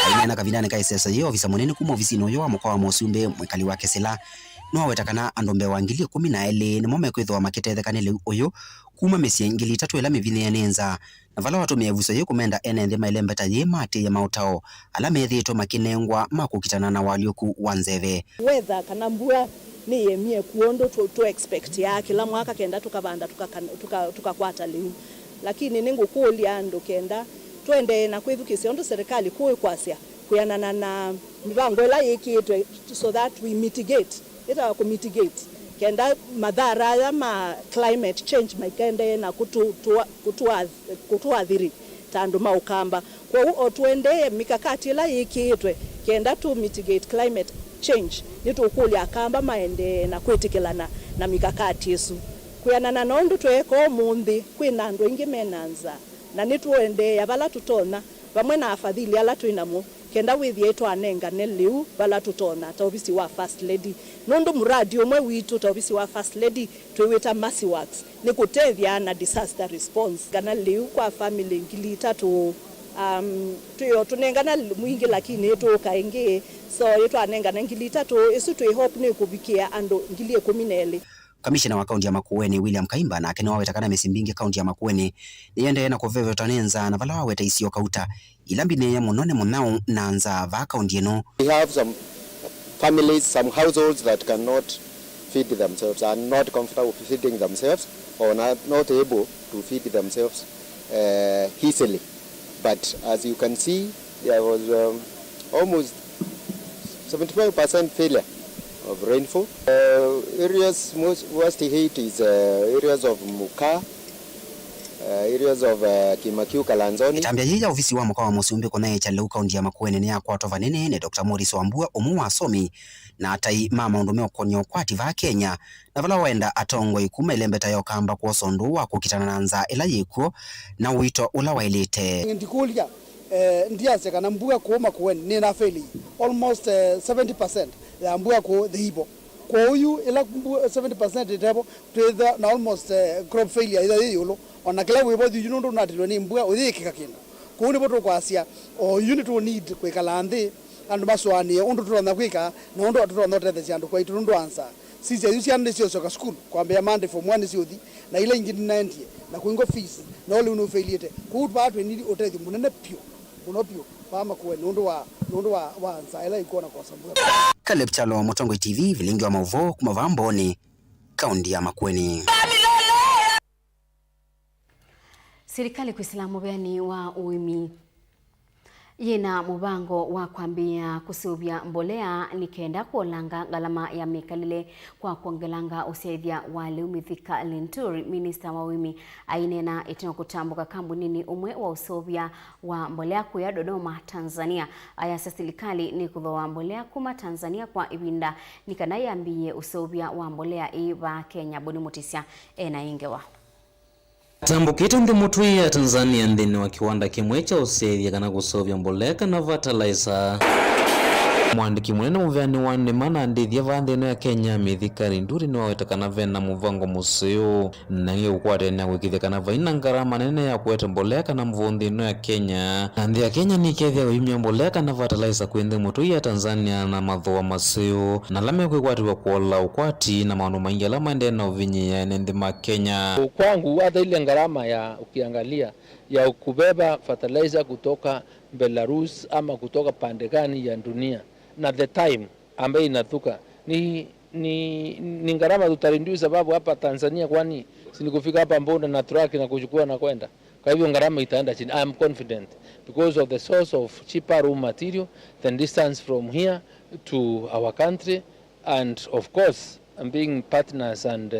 Aineena kavindanĩ ka ĩseso yĩĩ, ovisa mũnene kuma ovisinĩ ũyũ wa mũka wa mũsumbĩ, mwĩkali wa Kĩsila, nĩwaweta kana andũ mbee wa ngili ĩkũmi na elĩ nĩmo mekwĩthĩwa makĩtetheka nĩ lĩu ũyũ kuma mĩsyĩ ngili itatũ ĩla mĩvinyĩĩe nĩ nzaa, na vala watũmĩe ĩvuso yĩĩ kũmenda ene nthĩ maĩle mbeta yĩĩ maatĩĩe maũtao ala methĩĩtwe makĩnengwa ma kũkitana na ũalyũku wa nzeve. Weather kana mbua nĩyĩemie kw'o ũndũ tũ, tũ expectĩaa kĩla mwaka kenda tũkavanda tũkaka-, tũka-, tũkakwata lĩu. Lakini nĩngũkũlya andũ kenda tũendee na kwĩthukĩĩsya ũndũ serikali kũũ ĩkwasya kwĩanana na mĩvango ĩla yĩkĩĩtwe so that we mitigate, ĩtawa kũ mitigate, kenda mathara aya ma climate change maikendee na kũtũ-, tũa-, kũtũath-, kũtũathiri ta andũ ma Ũkamba. Kwoou o tũendee mĩkakati ĩla yĩkĩĩtwe kenda tũ mitigate climate change, nĩtũkũlya Akamba maendee na kwĩtĩkĩlana na mĩkakati ĩsu. Kwĩanana na ũndũ tweeka ũmũnthĩ, kwĩ na andũ aingĩ me na nzaa, na nĩtũendeea vala tũtonya vamwe na afadhili ala twĩ namo kenda wĩthĩe twanengane lĩu vala tũtonya ta ovisi wa First Lady, nũndũ muradi ũmwe witũ ta ovisi wa First Lady twĩwĩta Mercy Works nĩ kũtethya na disaster response. Kana lĩu kwa family ngili itatũ, um, twĩ o tũnengana mwingĩ, lakini ĩtũũka ĩngĩ, so yĩtwanengana ngili itatũ, ĩsu twĩ hope nĩ kũvikĩa andũ ngili ĩkũmi na elĩ. Kamishena wa kaunti ya Makueni, William Kaimba, nake nĩwaweta kana mĩsyĩ mbingĩ kaunti ya Makueni nĩyendee na kũvevetwa nĩ nzaa, na vala waweta isio kauta ila mbinĩĩe mũno nĩ mũnyao na nzaa vaa kaunti ĩno. We have some families, some households that cannot feed themselves, are not comfortable feeding themselves, or not, not able to feed themselves, uh, easily. But as you can see, there was, um, almost seventy-five percent failure of rainfall. Uh, areas most worst hit is, uh, areas of Muka, Uh, areas of uh, Kimakiu, Kalanzoni. Ĩtambya yĩĩ ya ovisi wa mũka wa mũsumbĩ kũnyaĩĩkya lĩu kaunti ya Makueni nĩyakwatwa vanene nĩ Doctor Morris Wambua, ũmwe wa asomi na atai ma maũndũ meũkonya ũkwati vaa Kenya, na vala waenda atongoi kuma ĩlembeta ya Ũkamba kwosa ũndũ wa kũkitana na nzaa ĩla yĩkw'o na ũito ũla waĩlĩte. Ndikũlya, eh, ndiasya kana mbua kũũ Makueni nĩnafeli almost, eh, seventy percent ya mbua kũũ thĩivo. Kwoou yu ĩla mbu-, seventy percent ĩtevo, twĩthwa na almost, eh, crop failure ĩla yĩ ĩũlũ. O na kĩla wĩvo yu nũndũ ũnatilwe nĩ mbua ũyĩkĩka kĩndũ. Kwoou nĩvo tũkwasya, o yu nĩtũ need kwĩkala nthĩ, andũ masũanĩe ũndũ tũtonya kwĩka na ũndũ tũtonya ũtethesya andũ kwaitũ nũndũ wa nzaa. Sisya yu syana nĩsyosyoka sukulu, kwambĩĩa Monday form one nĩsyũthi, na ila ingĩ ninaendie, na kũingwa fees, no lĩu nũfeilĩte. Kwoou vaa twĩ need ũtethyo mũnene vyũ, mũno vyũ, vaa Makueni nũndũ wa, nũndũ wa, wa nzaa ĩla ĩkwona kwosa mbua. Caleb Kyalo, Mũtongoi T V, vilingi wa maũvoo kuma vaa Mbooni, kaunti ya Makueni. Silikalĩ kwĩsĩla mũveani wa ũĩmi yĩna mũvango wa kwambĩĩa kũseũvya mbolea nĩ kenda kũolanga ngalama ya mĩkalĩle kwa kwongelanga ũsyaĩthya wa lĩu. Mithika Linturi, minista wa ũĩmi, aineena ĩtina kũtambũka kambuninĩ ũmwe wa ũseũvya wa mbolea kũya Dodoma, Tanzania. Ayasya silikalĩ nĩkũthooa mbolea kuma Tanzania kwa ĩvinda nĩ kana yambĩĩe ũseũvya wa mbolea ĩĩ vaa Kenya. Boni Mutisya ena ĩ ngewa. Atambũkĩte nthĩ mũtũi ya Tanzania nthĩnĩ wa kĩwanda kĩmwe kya ũsyaĩthya kana kũseũvya mbolea kana fertilizer. Mwandĩki mũnene mũveani wa nĩma na ndĩthya vaa nthĩ ĩno ya Kenya, Mithika Linturi, nĩwaweta kana vena mũvango mũseo na ĩngĩ kũkwatene na kũĩkĩĩthya kana vaina ngarama nene ya kũete mbolea kana mvũũ nthĩ ĩno ya Kenya. Na nthĩ ya Kenya nĩkethĩa ĩimya mbolea kana fertilizer kwĩ nthĩ mũtũi ya Tanzania na mathooa maseo na ala mekwĩkwatĩw'a kũola ũkwati na maũndũ maingĩ ala maendee na ũvinyĩĩa ene nthĩ ma Kenya. Kwangu, hata ile gharama ya, ukiangalia, ya kubeba fertilizer kutoka Belarus ama kutoka pande gani ya dunia, na the time ambayo inathuka ni, ni, ni gharama tutareduce, sababu hapa Tanzania, kwani si ni kufika hapa border na truck na kuchukua na kwenda? Kwa hivyo gharama itaenda chini. I am confident because of the source of cheaper raw material, the distance from here to our country, and of course, being partners and, uh,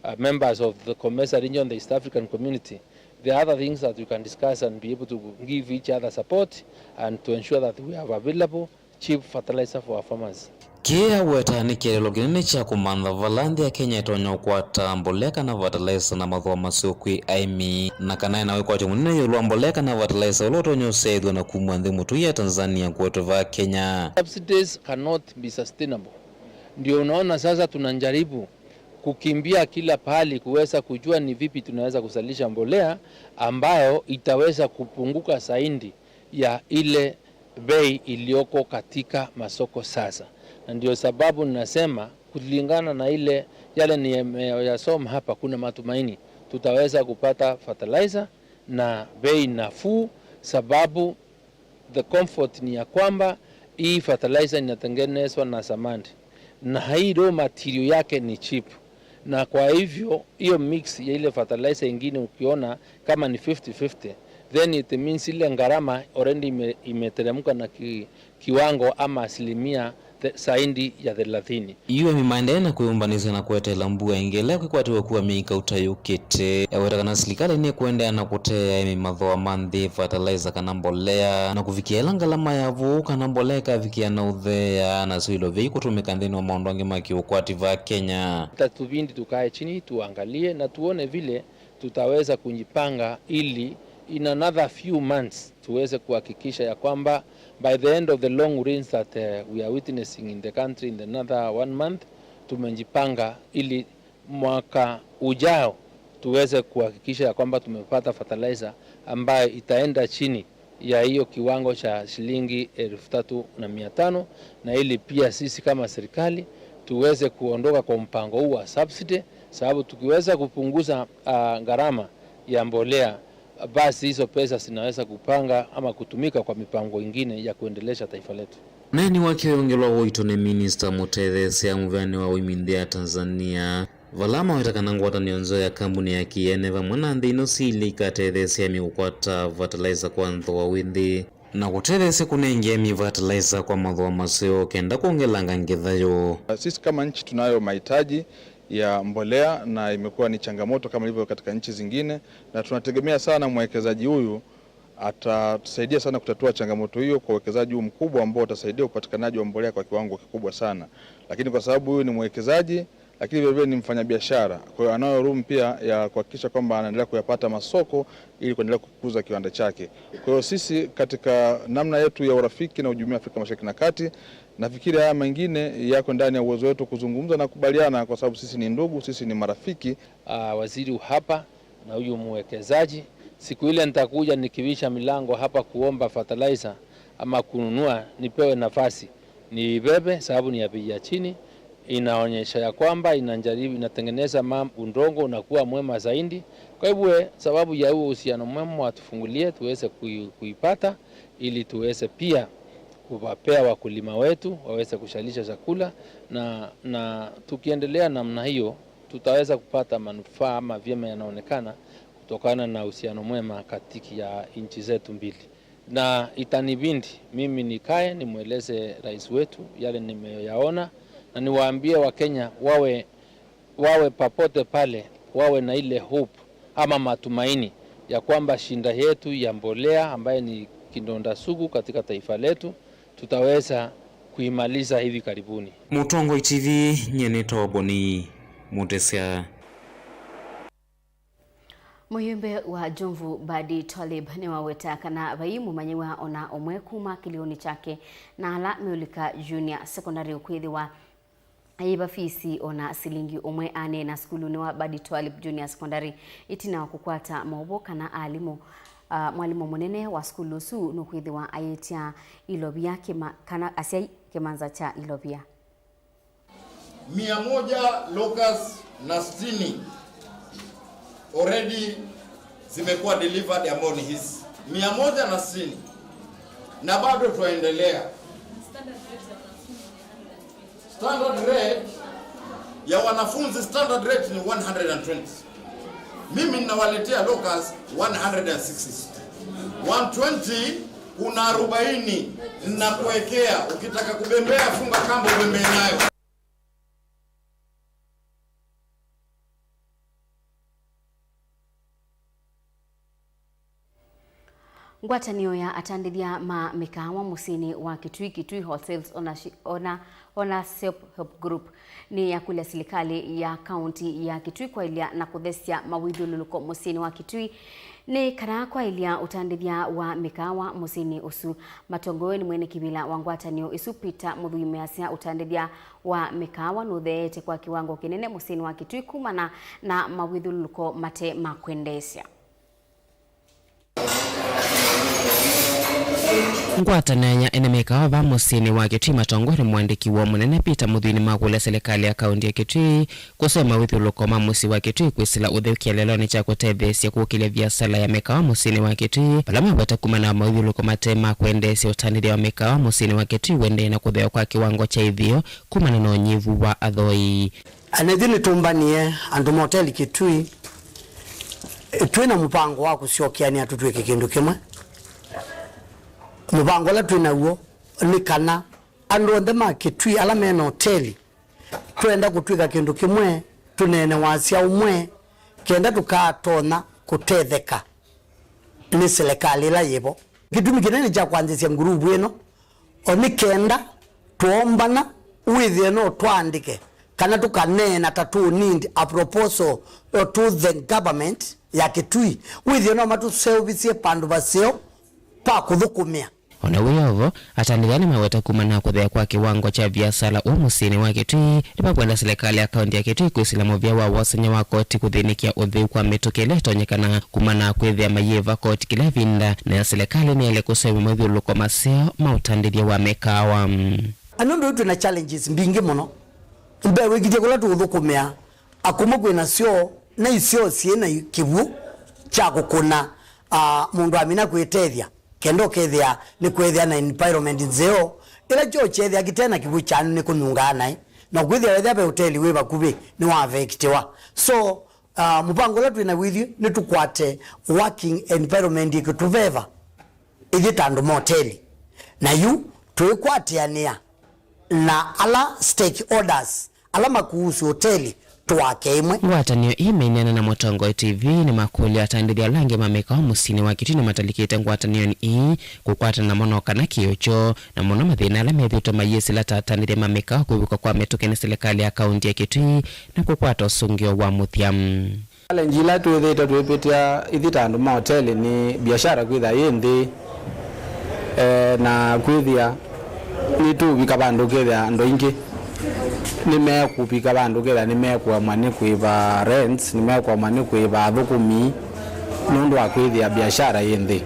uh, members of the COMESA region, the East African Community, there are other things that we can discuss and be able to give each other support and to ensure that we have available cheap fertilizer for our farmers. Kĩĩ aweta nĩ kĩeleelo kĩnene kya kũmantha vala nthĩ ya Kenya ĩtonya ũkwata mbolea kana fertilizer na mathooa maseo kwĩ aĩmi, na kana ena wĩkwatyo mũnene ĩũlũ wa mbolea kana fertilizer ũla ũtonya ũsyaĩthw'a na kumw'a nthĩ mũtũi ya Tanzania kũetwe vaa Kenya. Subsidies cannot be sustainable. Ndio unaona sasa tunajaribu kukimbia kila pahali kuweza kujua ni vipi tunaweza kuzalisha mbolea ambayo itaweza kupunguka zaidi ya ile bei iliyoko katika masoko sasa. Na ndio sababu ninasema, kulingana na ile, yale nimeyasoma hapa, kuna matumaini tutaweza kupata fertilizer na bei nafuu, sababu the comfort ni ya kwamba hii fertilizer inatengenezwa na samadi, na hii raw material yake ni cheap, na kwa hivyo hiyo mix ya ile fertilizer ingine ukiona kama ni fifty fifty, then it means ile gharama already ime-, imeteremka na ki-, kiwango ama asilimia the-, zaidi ya thelathini. Yu aĩmi maendee na kwĩyũmbanĩsya na kweteela mbua ĩngĩ ĩla ĩkwĩkwatĩw'a kua myei kauta yũkĩte. Eweta kana silikalĩ nĩkũendeea na kũteea aĩmi mathooa ma nthĩ, fertilizer kana mbolea, na kũvikĩa ĩla ngalama ya vũũ kana mbolea ĩkavikĩa na ũtheea, na syo ilovia ikũtũmĩka nthĩnĩ wa maũndũ angĩ ma kĩũkwati vaa Kenya. Itatubidi tukae chini tuangalie na tuone vile tutaweza kujipanga ili in another few months tuweze kuhakikisha ya kwamba by the end of the long rains that, uh, we are witnessing in the country in another one month, tumejipanga ili mwaka ujao tuweze kuhakikisha ya kwamba tumepata fertilizer ambayo itaenda chini ya hiyo kiwango cha shilingi elfu tatu na mia tano, na ili pia sisi kama serikali tuweze kuondoka kwa mpango huu wa subsidy, sababu tukiweza kupunguza, ah, gharama ya mbolea, basi hizo pesa zinaweza kupanga ama kutumika kwa mipango ingine ya kuendelesha taifa letu. Ũneeni wake ũyongelwa ũito nĩ minista mũtetheesya mũveani wa ũĩmi nthĩ ya Tanzania, vala maweta kana ngwatanĩo nzeo ya kambuni ya kĩene vamwe na nthĩ ino syĩ ilĩ ikatetheesya aĩmi kũkwata fertilizer kwa nthooa wĩ nthĩ, na kũtetheesya kũnenga aĩmi fertilizer kwa mathooa maseo kenda kwongelanga ngetha yoo. Sisi kama nchi tunayo mahitaji ya mbolea, na imekuwa ni changamoto kama ilivyo katika nchi zingine, na tunategemea sana mwekezaji huyu atatusaidia sana kutatua changamoto hiyo kwa uwekezaji huu mkubwa ambao utasaidia upatikanaji wa mbolea kwa kiwango kikubwa sana. Lakini kwa sababu huyu ni mwekezaji, lakini vile vile ni mfanyabiashara, kwa hiyo anayo room pia ya kuhakikisha kwamba anaendelea kuyapata masoko ili kuendelea kukuza kiwanda chake. Kwa hiyo sisi, katika namna yetu ya urafiki na ujumuiya wa Afrika Mashariki na Kati, nafikiri haya mengine yako ndani ya uwezo wetu kuzungumza na kukubaliana, kwa sababu sisi ni ndugu, sisi ni marafiki. Ah, waziri hapa na huyu mwekezaji, siku ile nitakuja nikivisha milango hapa kuomba fertilizer ama kununua, nipewe nafasi niibebe, sababu ni ya bei ya chini. Inaonyesha ya kwamba inajaribu, inatengeneza mam-, udongo unakuwa mwema zaidi. Kwa hivyo, sababu ya huo uhusiano mwema, watufungulie tuweze kui-, kuipata, ili tuweze pia kuwapea wakulima wetu waweze kushalisha chakula, na, na tukiendelea namna hiyo, tutaweza kupata manufaa ama vyema yanaonekana kutokana na uhusiano mwema kati ya nchi zetu mbili. Na itanibidi mimi nikae nimweleze rais wetu yale nimeyaona, na niwaambie Wakenya wawe, wawe popote pale, wawe na ile hope ama matumaini ya kwamba shinda yetu ya mbolea, ambaye ni kidonda sugu katika taifa letu, tutaweza kuimaliza hivi karibuni. Mũtongoi T V, nyie nĩ Toboni Mũtĩsya. Mũyumbe wa Jomvu Badi Twalib nĩwaweta kana vai mũmanyĩw'a ona ũmwe kuma kĩlĩonĩ kyake na ala meũlika Junior Secondary ũkwĩthĩwa ayĩva fisi ona silingi ũmwe aneena sukulunĩ wa Badi Twalib Junior Secondary ĩtina wa kũkwata maũvoo kana alimũ, ah, mwalimũ mũnene wa sukulu ũsu nũkwĩthĩwa ayĩtya ilovia kĩma-, kana asyai kĩmanza kya ilovia. Mia moja lockers na sitini already zimekuwa delivered, ambao ni hizi mia moja na sitini, na bado twaendelea. Standard rate ya wanafunzi, standard rate ni one hundred and twenty. Mimi ninawaletea lockers one hundred and sixty. One twenty, kuna arobaini ninakuwekea, ukitaka kubembea, funga kamba ubembee nayo. Ngwatanĩo ya atandĩthya ma mĩkaawa mũsyĩnĩ wa Kitui, Kitui Hotels Ownershi-, Owner-, Owners Self Help Group, nĩyakũlya silikalĩ ya kaunti ya Kitui kwaĩlya na kũthesya mawĩthyũlũlũko mũsyĩnĩ wa Kitui nĩ kana kwaĩlya ũtandĩthya wa mĩkaawa mũsyĩnĩ ũsu. Matongoew'e nĩ mwene kĩvĩla wa ngwatanĩo ĩsu, Peter Mũthui, measya ũtandĩthya wa mĩkaawa nũtheete kwa kĩwango kĩnene mũsyĩnĩ wa Kitui kumana na mawĩthyũlũlũko mate ma kwendeesya. Ngwatanĩo ya ene mĩkaawa va mũsyĩnĩ wa Kitui matongoew'e nĩ mũandĩki woo mũnene Peter Mũthui nĩmakũlya silikalĩ ya kaunti ya Kitui kũseũvya mawĩthyũlũlũko ma mũsyĩ wa Kitui kwĩsĩla ũtheu kĩeleelonĩ kya kũtetheesya kũkĩlya viasala ya mĩkaawa mũsyĩnĩ wa Kitui, vala maweta kumana na mawĩthyũlũlũko mate ma kwendeesya ũtandĩthya wa mĩkaawa mũsyĩnĩ wa Kitui ũendee na kũtheewa kwa kĩwango kya ĩtheo kumana na ũnyivu wa athoi. Na ithyĩ nĩtũmbanie andũ ma oteli Kitui, twĩ na mũvango wa kũsyokeanĩa tũtw'ĩke kĩndũ kĩmwe. Mũvango ũla twĩ naw'o nĩ kana andũ onthe ma Kitui ala me na oteli twenda kũtw'ĩka kĩndũ kĩmwe, tũneene wasya ũmwe, kenda tũkatonya kũtetheka nĩ silikalĩ ĩla yĩvo. Kĩtumi kĩnene kya kwanzĩsya nguruvu ĩno o nĩ kenda twombana wĩthĩe no twaandĩke kana tũkaneena ta tũ need a proposal to the government ya Kitui wĩthĩe no matũseũvisye vandũ vaseo va kũthũkũmĩa. O na wĩ o vo, atandĩthya nĩmaweta kumana na kũtheea kwa kĩwango kya viasala ũũ mũsyĩnĩ wa Kitui, nĩmakwenda silikalĩ ya kaunti ya Kitui kwĩsĩla mũvĩa wa wosany'a wa koti kũthĩnĩkya ũtheu kwa mĩtũkĩ ĩla ĩtonyekana kumana na kwĩthĩa mayĩva koti kĩla ĩvinda, na silikalĩ nĩyaĩle kũseũvya mawĩthyũlũlũko maseo ma ũtandĩthya wa mĩkaawa. Na nũndũ twĩ na challenges mbingĩ mũno, mbee wĩkĩthye kũla tũũthũkũmĩa, akũmwe kwĩ na syoo, na isyoo syĩ na kĩw'ũ kya kũkũna, ah, mũndũ amina kwĩtethya. Kenda ũkethĩa nĩ kwĩthĩa na environment nzeo, ĩla kyoo kyethĩa kĩte na kĩw'ũ kyanu nĩ kũnyungaa naĩ, na ũkwĩthĩa wethĩa ve ũteli wĩ vakuvĩ nĩwaveekitiwa. So, uh, mũvango ũla twĩ naw'o ithyĩ nĩ tũkwate working environment ĩkĩtũveva ithyĩ ta andũ ma ũteli, na yu tũikwatĩanĩa na ala stakeholders ala makuhusu ũteli, Twake ĩmwe. Ngwatanĩo ii maineena na Mũtongoi T V nĩmakũlya atandĩthya ala angĩ ma mĩkawa mũsyĩnĩ wa Kitui nĩmatalikĩte ngwatanĩonĩ ii kũkwatana namo no kana kĩũkyo, na mũno mathĩna ala methĩĩtwe mayĩsĩla ta atandĩthya ma mĩkawa kwĩvũka kwa mĩtũkĩ nĩ silikalĩ ya kaũntĩ ya Kitui na kũkwata ũsũngĩo wa mũthya. Challenge ila twĩthĩĩtwe twĩpĩtĩa ithyĩ ta andũ ma oteli nĩ biashara kwĩthĩa yĩ nthĩ, eh, na kwĩthĩa nĩtũvika vandũ kethĩa andũ aingĩ nĩmekũvika vandũ kethĩa nĩmekũemwa nĩ kũĩva rents, nĩmekũemwa nĩ kũĩva athũkũmi nũndũ wa kwĩthĩa biashara yĩ nthĩ.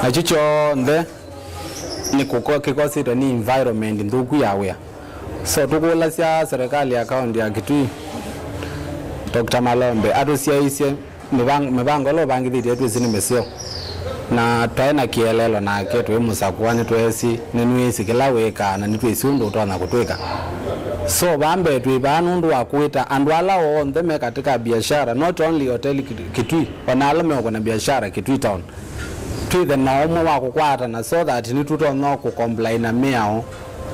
Nakyo kyonthe nĩ kũko-, kĩkosĩtwe nĩ environment nthũku ya wĩa. So, tũkũlasya serikali ya kaunti ya Kitui, Doctor Malombe, atũsyaĩĩsye mĩvang-, mĩvango ĩla ũvangĩthĩtye twĩsĩ nĩ mĩseo. Na twaĩ na kĩeleelo nake, twĩmũsakũa, nĩtweesĩ, nĩnwĩsĩ kĩla wĩkaa, na nĩtwĩsĩ ũndũ ũtonya kũtwĩka. So, vaa mbee twĩ vaa nũndũ wa kũĩta andũ ala onthe me katika biashara, not only hoteli Kit-, Kitui, o na ala meũkũna biashara Kitui town. Twĩthe na ũmwe wa kũkwatana so that nĩtũtonya kũcomply na mĩao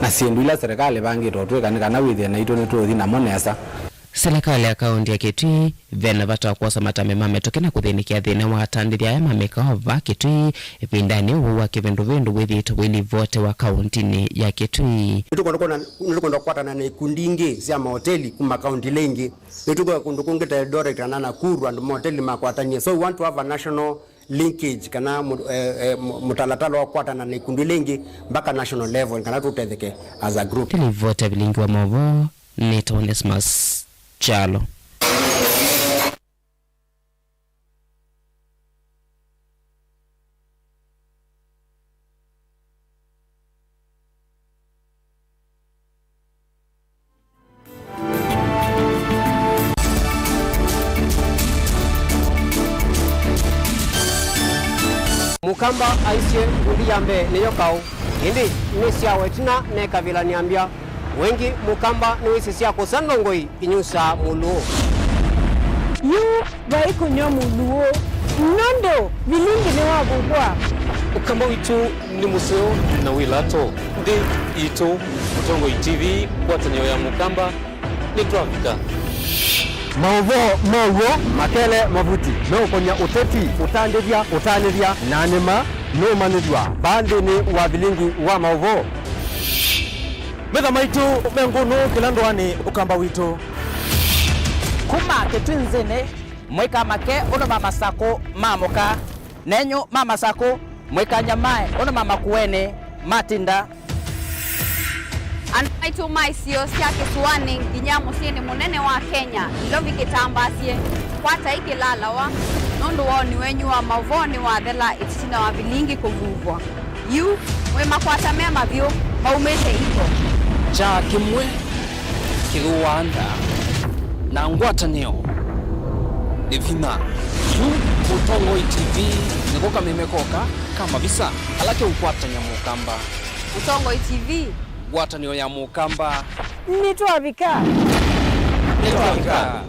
na syĩndũ ila serikali ĩvangĩte ũtwĩka nĩ kana wĩthĩe naitũ nĩtũũthi namo nesa. Silikalĩ ya kaũntĩ ya Kitui ve na vata wa kwosa matambi ma mĩtũkĩ na kũthĩnĩkĩa thĩna wa atandĩthya aya ma mĩkawa vaa Kitui ĩvindanĩ ũũ wa kĩvĩndũvĩndũ wĩthĩĩtwe wĩlivotewa kaũntĩnĩ ya Kitui. Nĩtũkwenda kwona-, nĩtũkwenda kũkwatana na ikundi ingĩ sya mahoteli kuma kaũntĩ ila ingĩ. Nĩtũkwenda kũndũ kũngĩ ta Eldoret kana Nakuru, andũ mahoteli nĩmakwatanie. So we want to have a national linkage kana mũ-, eh, eh, mũ-, mũtalatala wa kũkwatana na ikundi ila ingĩ mpaka national level kana tũtetheke as a group. Nĩ livoti ya vilingi wa maũvoo, nĩtawa Onesmus Kyalo. Mũkamba aisye ngundi ya mbee nĩyo kaũ, ĩndĩ nĩsyawa ĩtina ne kavĩla nĩambya. Wengĩ Mũkamba nĩwĩsĩ sya kũsa ndongoi inyusaa mũlũũ. Yu vai kũnyw'a mũlũũ, nũndũ vilingi nĩwavuvwa. Ũkamba witũ nĩ mũseo na wĩ lato. Nthĩ itũ, Mũtongoi T V, ngwatanĩo ya Mũkamba, nĩtwavika. Maũvoo ma w'o makele mavuti meũkonya ũteti, ũtandĩthya, ũtanĩthya, na nĩma nũũmanyĩthw'a vaa nthĩnĩ wa vilingi wa maũvoo. Metha maitũ me ngũnũ kĩla ndũanĩ Ũkamba witũ. Kuma Kĩtwinzĩnĩ, mũikamake ũndũ ma masakũ ma mũka. Nenyu ma masakũ, mũikanyamae ũndũ ma makuenĩ matinda. Andũ maitũ ma isio sya kĩsũanĩ nginya mũsyĩnĩ mũnene wa Kenya, Nairobi kĩtambaasye, kwatai kĩlalawa, nũndũ woni wenyu wa maũvoo nĩwathela ĩtina wa vilingi kũvuvwa. Yu, mwĩ makwata me mavyũ, maumĩte iko. Kyaa kĩmwe kĩthũaa nda, na ngwatanĩo nĩ vinya. Yu, Mũtongoi T V nĩko kameme koka ka mavisa ala keũkwatany'a Mũkamba. Mũtongoi T V. Ngwatanĩo ya Mũkamba. Nĩtwavika. Nĩtwavika.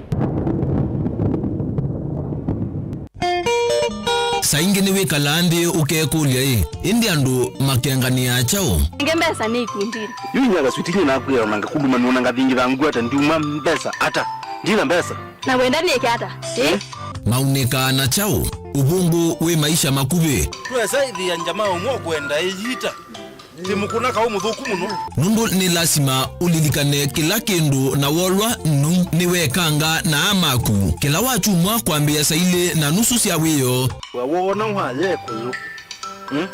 Saa ingĩ nĩwĩkalaa nthĩ ũkekũlya-ĩ, ĩndĩ andũ makenganĩaa kyaũ? Nenge mbesa nĩ ikundinĩ. Yu inya kaswiti nyie nakwĩa ona ngakuluma nĩona ngathingitha ngweta ndiuma mbesa ata? Ndina mbesa. Na wenda nĩke ata? Eh? Maunĩkaa na kyaũ? Ũvũngũ wĩ maisha makuvĩ. Twesa ĩthĩa njama ũmwe ũkwenda ĩyita. Ti mũkũna kaũ mũthũku mũno. Nũndũ nĩ lasima ũlilikane kĩla kĩndũ na wolwa nũu nĩwekanga na aa maku. Kĩla wakyumwa kwambĩĩa saa ilĩ na nusu sya wĩoo. We woona waya ĩkũyũ, hmm?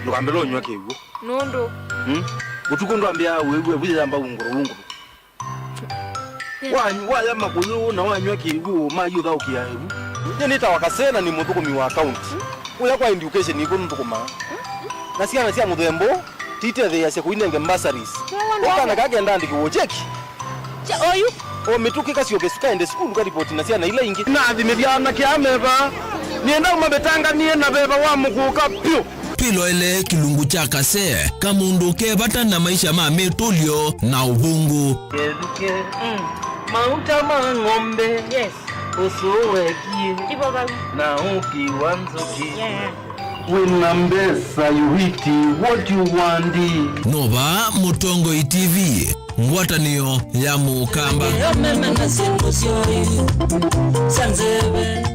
Ndũkambĩle ũnyw'a kĩw'ũ. Nũndũ? Hmm? Ũtukũ ndwambĩaa wĩw'e vu yĩyamba ungũrũ ungũrũ. Wa-, waya makũyũ na wanyw'a kĩw'ũ, mayũthaũkĩa ĩvu. Nyie nĩtawa Kasena, nĩ mũthũkũmi wa kaunti. Kũya kwa education nĩkw'o nũthũkũmaa. Na syana sya mũthemba ũũ titetheeasya kũinenge bursaries. Ũkana kaa kenda andĩkĩw'e cheki. Oyu. O mĩtũkĩ kasyokesũ kaende sukulu karipoti na syana ila ingĩ. Nathimĩthya anake aa me vaa. Nĩenda ũmavĩtanganie na veva wa mũkũka vyũ. Twĩloele kĩlungu kya kasee, kamũndũ ke vata na maisha ma mĩtũlyo na ũvũngũ. Kethukĩe mauta ma ng'ombe. Yes. Ũsũũ wekie. Ivo vau. Na ũki wa nzũkĩ. Yeah. Wĩna mbesa, you eat what you want. No vaa Mũtongoi T V. Ngwatanĩo ya Mũkamba. Ĩyo meme na syĩndũ syoo sya nzeve.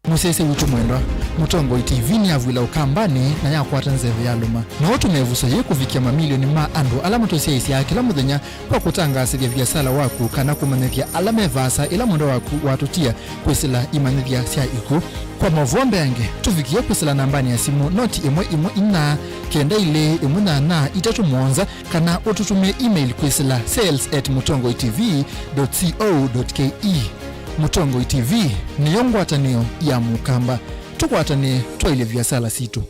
Mũsyaĩĩsya witũ mwendwa, Mũtongoi T V nĩyavw'ĩla Ũkambanĩ na yakwata nzeve ya lũma. No ũtũme ĩvuso yĩĩ kũvikĩa mamilioni ma andũ ala matũsyaĩĩsyaa kĩla mũthenya kwa kũtangaasĩthya viasala waku kana kũmanyĩthya ala me vaasa ĩla mwendwa waku watũtia kwĩsĩla imanyĩthya sya ikw'ũ. Kwa maũvoo mbeange, tũvikĩe kwĩsĩla nambanĩ ya simũ noti ĩmwe ĩmwe inya, kenda ilĩ ĩmwe nyanya itatũ mũonza, kana ũtũtũmĩe email kwĩsĩla sales at mũtongoi T V dot co dot K E. Mũtongoi T V nĩyo ngwatanĩo ya Mũkamba. Tũkwatanĩe twaĩlye viasala sitũ.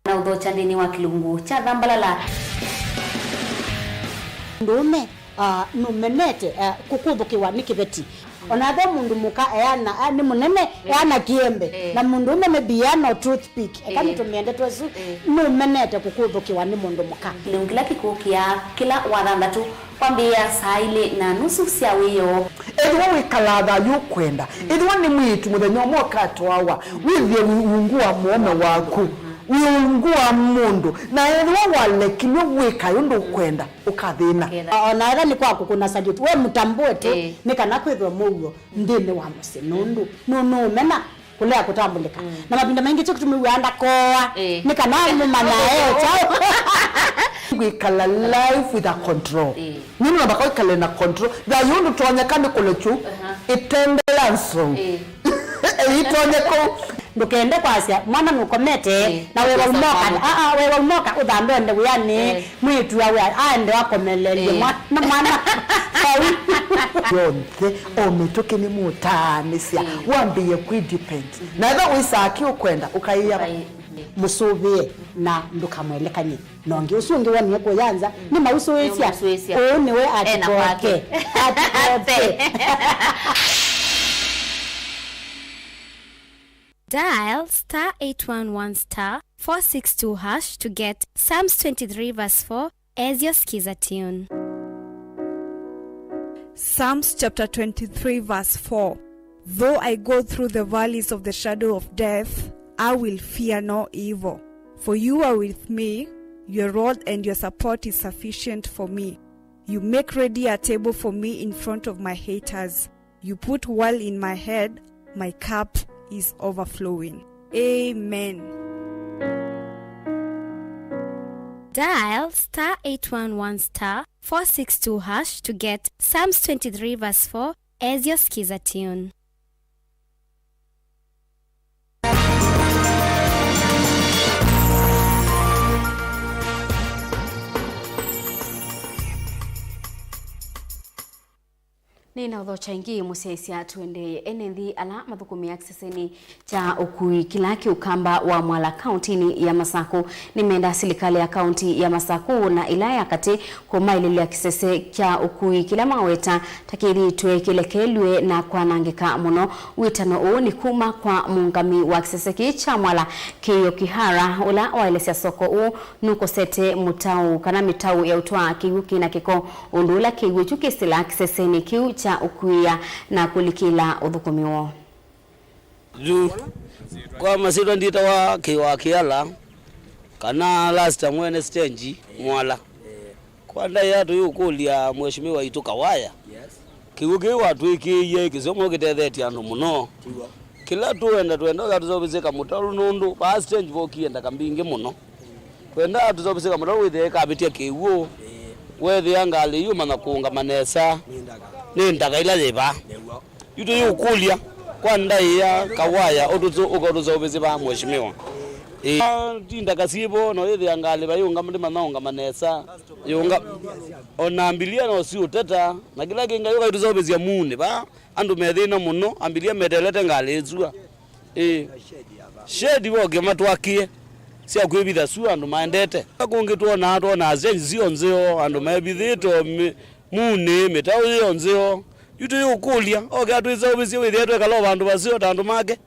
Na ũthokya nthĩnĩ wa kĩlungu kya Thambalala. Mũndũũme, ah, nũmenete, ah, kũkũthũkĩwa nĩ kĩveti. O na ethĩwa mũndũ mũka eana, ah, nĩ mũnene, eh, eana kĩembe. Eh. Na mũndũũme maybe eana o toothpick. Eka, eh, nĩtũmĩe ndeto ĩsu, eh, nũmenete kũkũthũkĩwa nĩ mũndũ mũka. Kĩlungu kĩla kĩkũkĩa kĩla wathanthatũ. Kwambĩĩa saa ilĩ na nusu sya wĩoo. Ethĩwa wĩkalaa thayũ ũkwenda, ethĩwa nĩ mwĩĩtu mũthenya ũmwe ũkatwawa, wĩthĩe wĩ ungu wa mũũme waku, wĩ ungu wa mũndũ, na ethĩwa walekilw'e wĩka ũndũ ũkwenda, ũkathĩna. Ũkethĩa. O na ethĩwa nĩ kwa kũkũna salute, we mũtambũe tu, ĩĩ, nĩ kana kwĩthwe mũuo nthĩnĩ wa mũsyĩ, nũndũ nũ-, nũũmena kũlea kũtambũlĩka. Mm. Na mavinda maingĩ kyo kĩtũmĩw'aa ndakoa, eh, nĩ kana mũmanya e kyaũ. Kwĩkala life with a control. Eh. Nũndũ namba kwĩkala na control. Thayũ ndũtonyeka nĩ kũlekyu. Aha. Ĩtende ya nsou. Eh. Ĩitonyeka. Ndũkende kwasya mwana nũkomete, eh, na wewa ũmoka. Ah, ah, wewa ũmoka ũthambe onde wĩanĩ. Eh. Mwĩĩtu awe aende akomelelye, eh, mwa-, na mwana vau. Yonthe, o mĩtũkĩ nĩmũtaanĩsya, eh, wambĩĩe kwĩdepend. Mhm. Na ethĩwa wĩsaa kĩ ũkwenda, ũkaĩa. Ũkaĩ-, mũsũvĩe na ndũkamwelekany'e na ũngĩ. Ũsu ũngĩ wonie kũya nza, mm, nĩmausũĩsya. Nĩũmũsũĩsya. Ũũ nĩwe ena atikoke. Kwake. Atikoke. Dial star eight one one star four six two hash to get Psalms twenty-three verse four as your Skiza tune. Psalms chapter twenty-three, verse four. Though I go through the valleys of the shadow of death, I will fear no evil. For you are with me, your rod and your support is sufficient for me. You make ready a table for me in front of my haters. You put oil in my head, my cup is overflowing. Amen. Dial star eight one one star four six two hash to get Psalms twenty-three verse four as your Skiza tune. Nĩ na ũthokya ĩngĩ mũsyaĩĩsya tũendee. Ene nthĩ ala mathũkũmĩaa kĩsesenĩ kya ũkui kĩla kĩ Ũkamba wa Mwala kaũntĩnĩ ya Masakũ nĩmenda silikalĩ ya kaũntĩ ya Masakũ na ĩla ya katĩ kũmaĩlĩlya kĩsese kya ũkui kĩla maweta ta kĩthĩĩtwe kĩlekelw'e na kwanangĩka mũno. Wĩtano ũũ nĩ kuma kwa mũũngami wa kĩsese kĩĩ kya Mwala, Kĩio Kĩhara, ũla waelesya soko ũũ nũkosete mũtaũ kana mĩtaũ ya ũtwaa kĩw'ũ kĩ na kĩko, ũndũ ũla kĩw'ũ kyu kĩsĩlaa kĩsesenĩ kĩu kya ũkuĩa na kũlikĩla ũthũkũmi woo. Yu, kwa masyĩtwa ndyĩtawa Kĩwa Kĩala, kana last time wene stage Mwala. Kwa ndaĩa tũyũkũlya Mheshimiwa witũ Kawaya. Kĩw'ũ kĩu watwĩkĩie kĩseo mũno, kĩtethetye andũ mũno. Kĩla tũenda, twenda ũkatũseũvĩsye kamũtalu nũndũ vaa stage vokie ndaka mbingĩ mũno. Twenda tũseũvĩsye kamũtalu wĩthĩe ĩkavĩtya kĩw'ũ. Weethĩa ngalĩ yu ũmanya kũũngama nesa. Nĩ ndaka ila yĩ vaa. Yu tũyũkũlya kwa ndaĩa Kawaya ũtũtũ-, ũkatũseũvĩsye vaa Mheshimiwa. Ĩĩ. Ti ndaka syĩ vo, no wĩthĩa ngalĩ vayĩũngama ndĩmanya ũngama nesa. Yũnga, o na ambilia no siũteta, na kĩla kĩngĩ yũka itũseũvĩsya muunĩ. Vaa andũ methĩna mũno, ambilia meteelete ngalĩ ĩsua. Ĩĩ. Shedi voke matwakĩe sya kwĩvitha sua andũ maendete. Kũngĩ twonaa, twonaa stage sio nzeo, andũ mevithĩte o mĩ-, muunĩ, mĩtaũ yĩo nzeo. Yu tũyũkũlya, oke atwĩseũvĩsye wĩthĩe twekala o vandũ vaseo ta andũ make.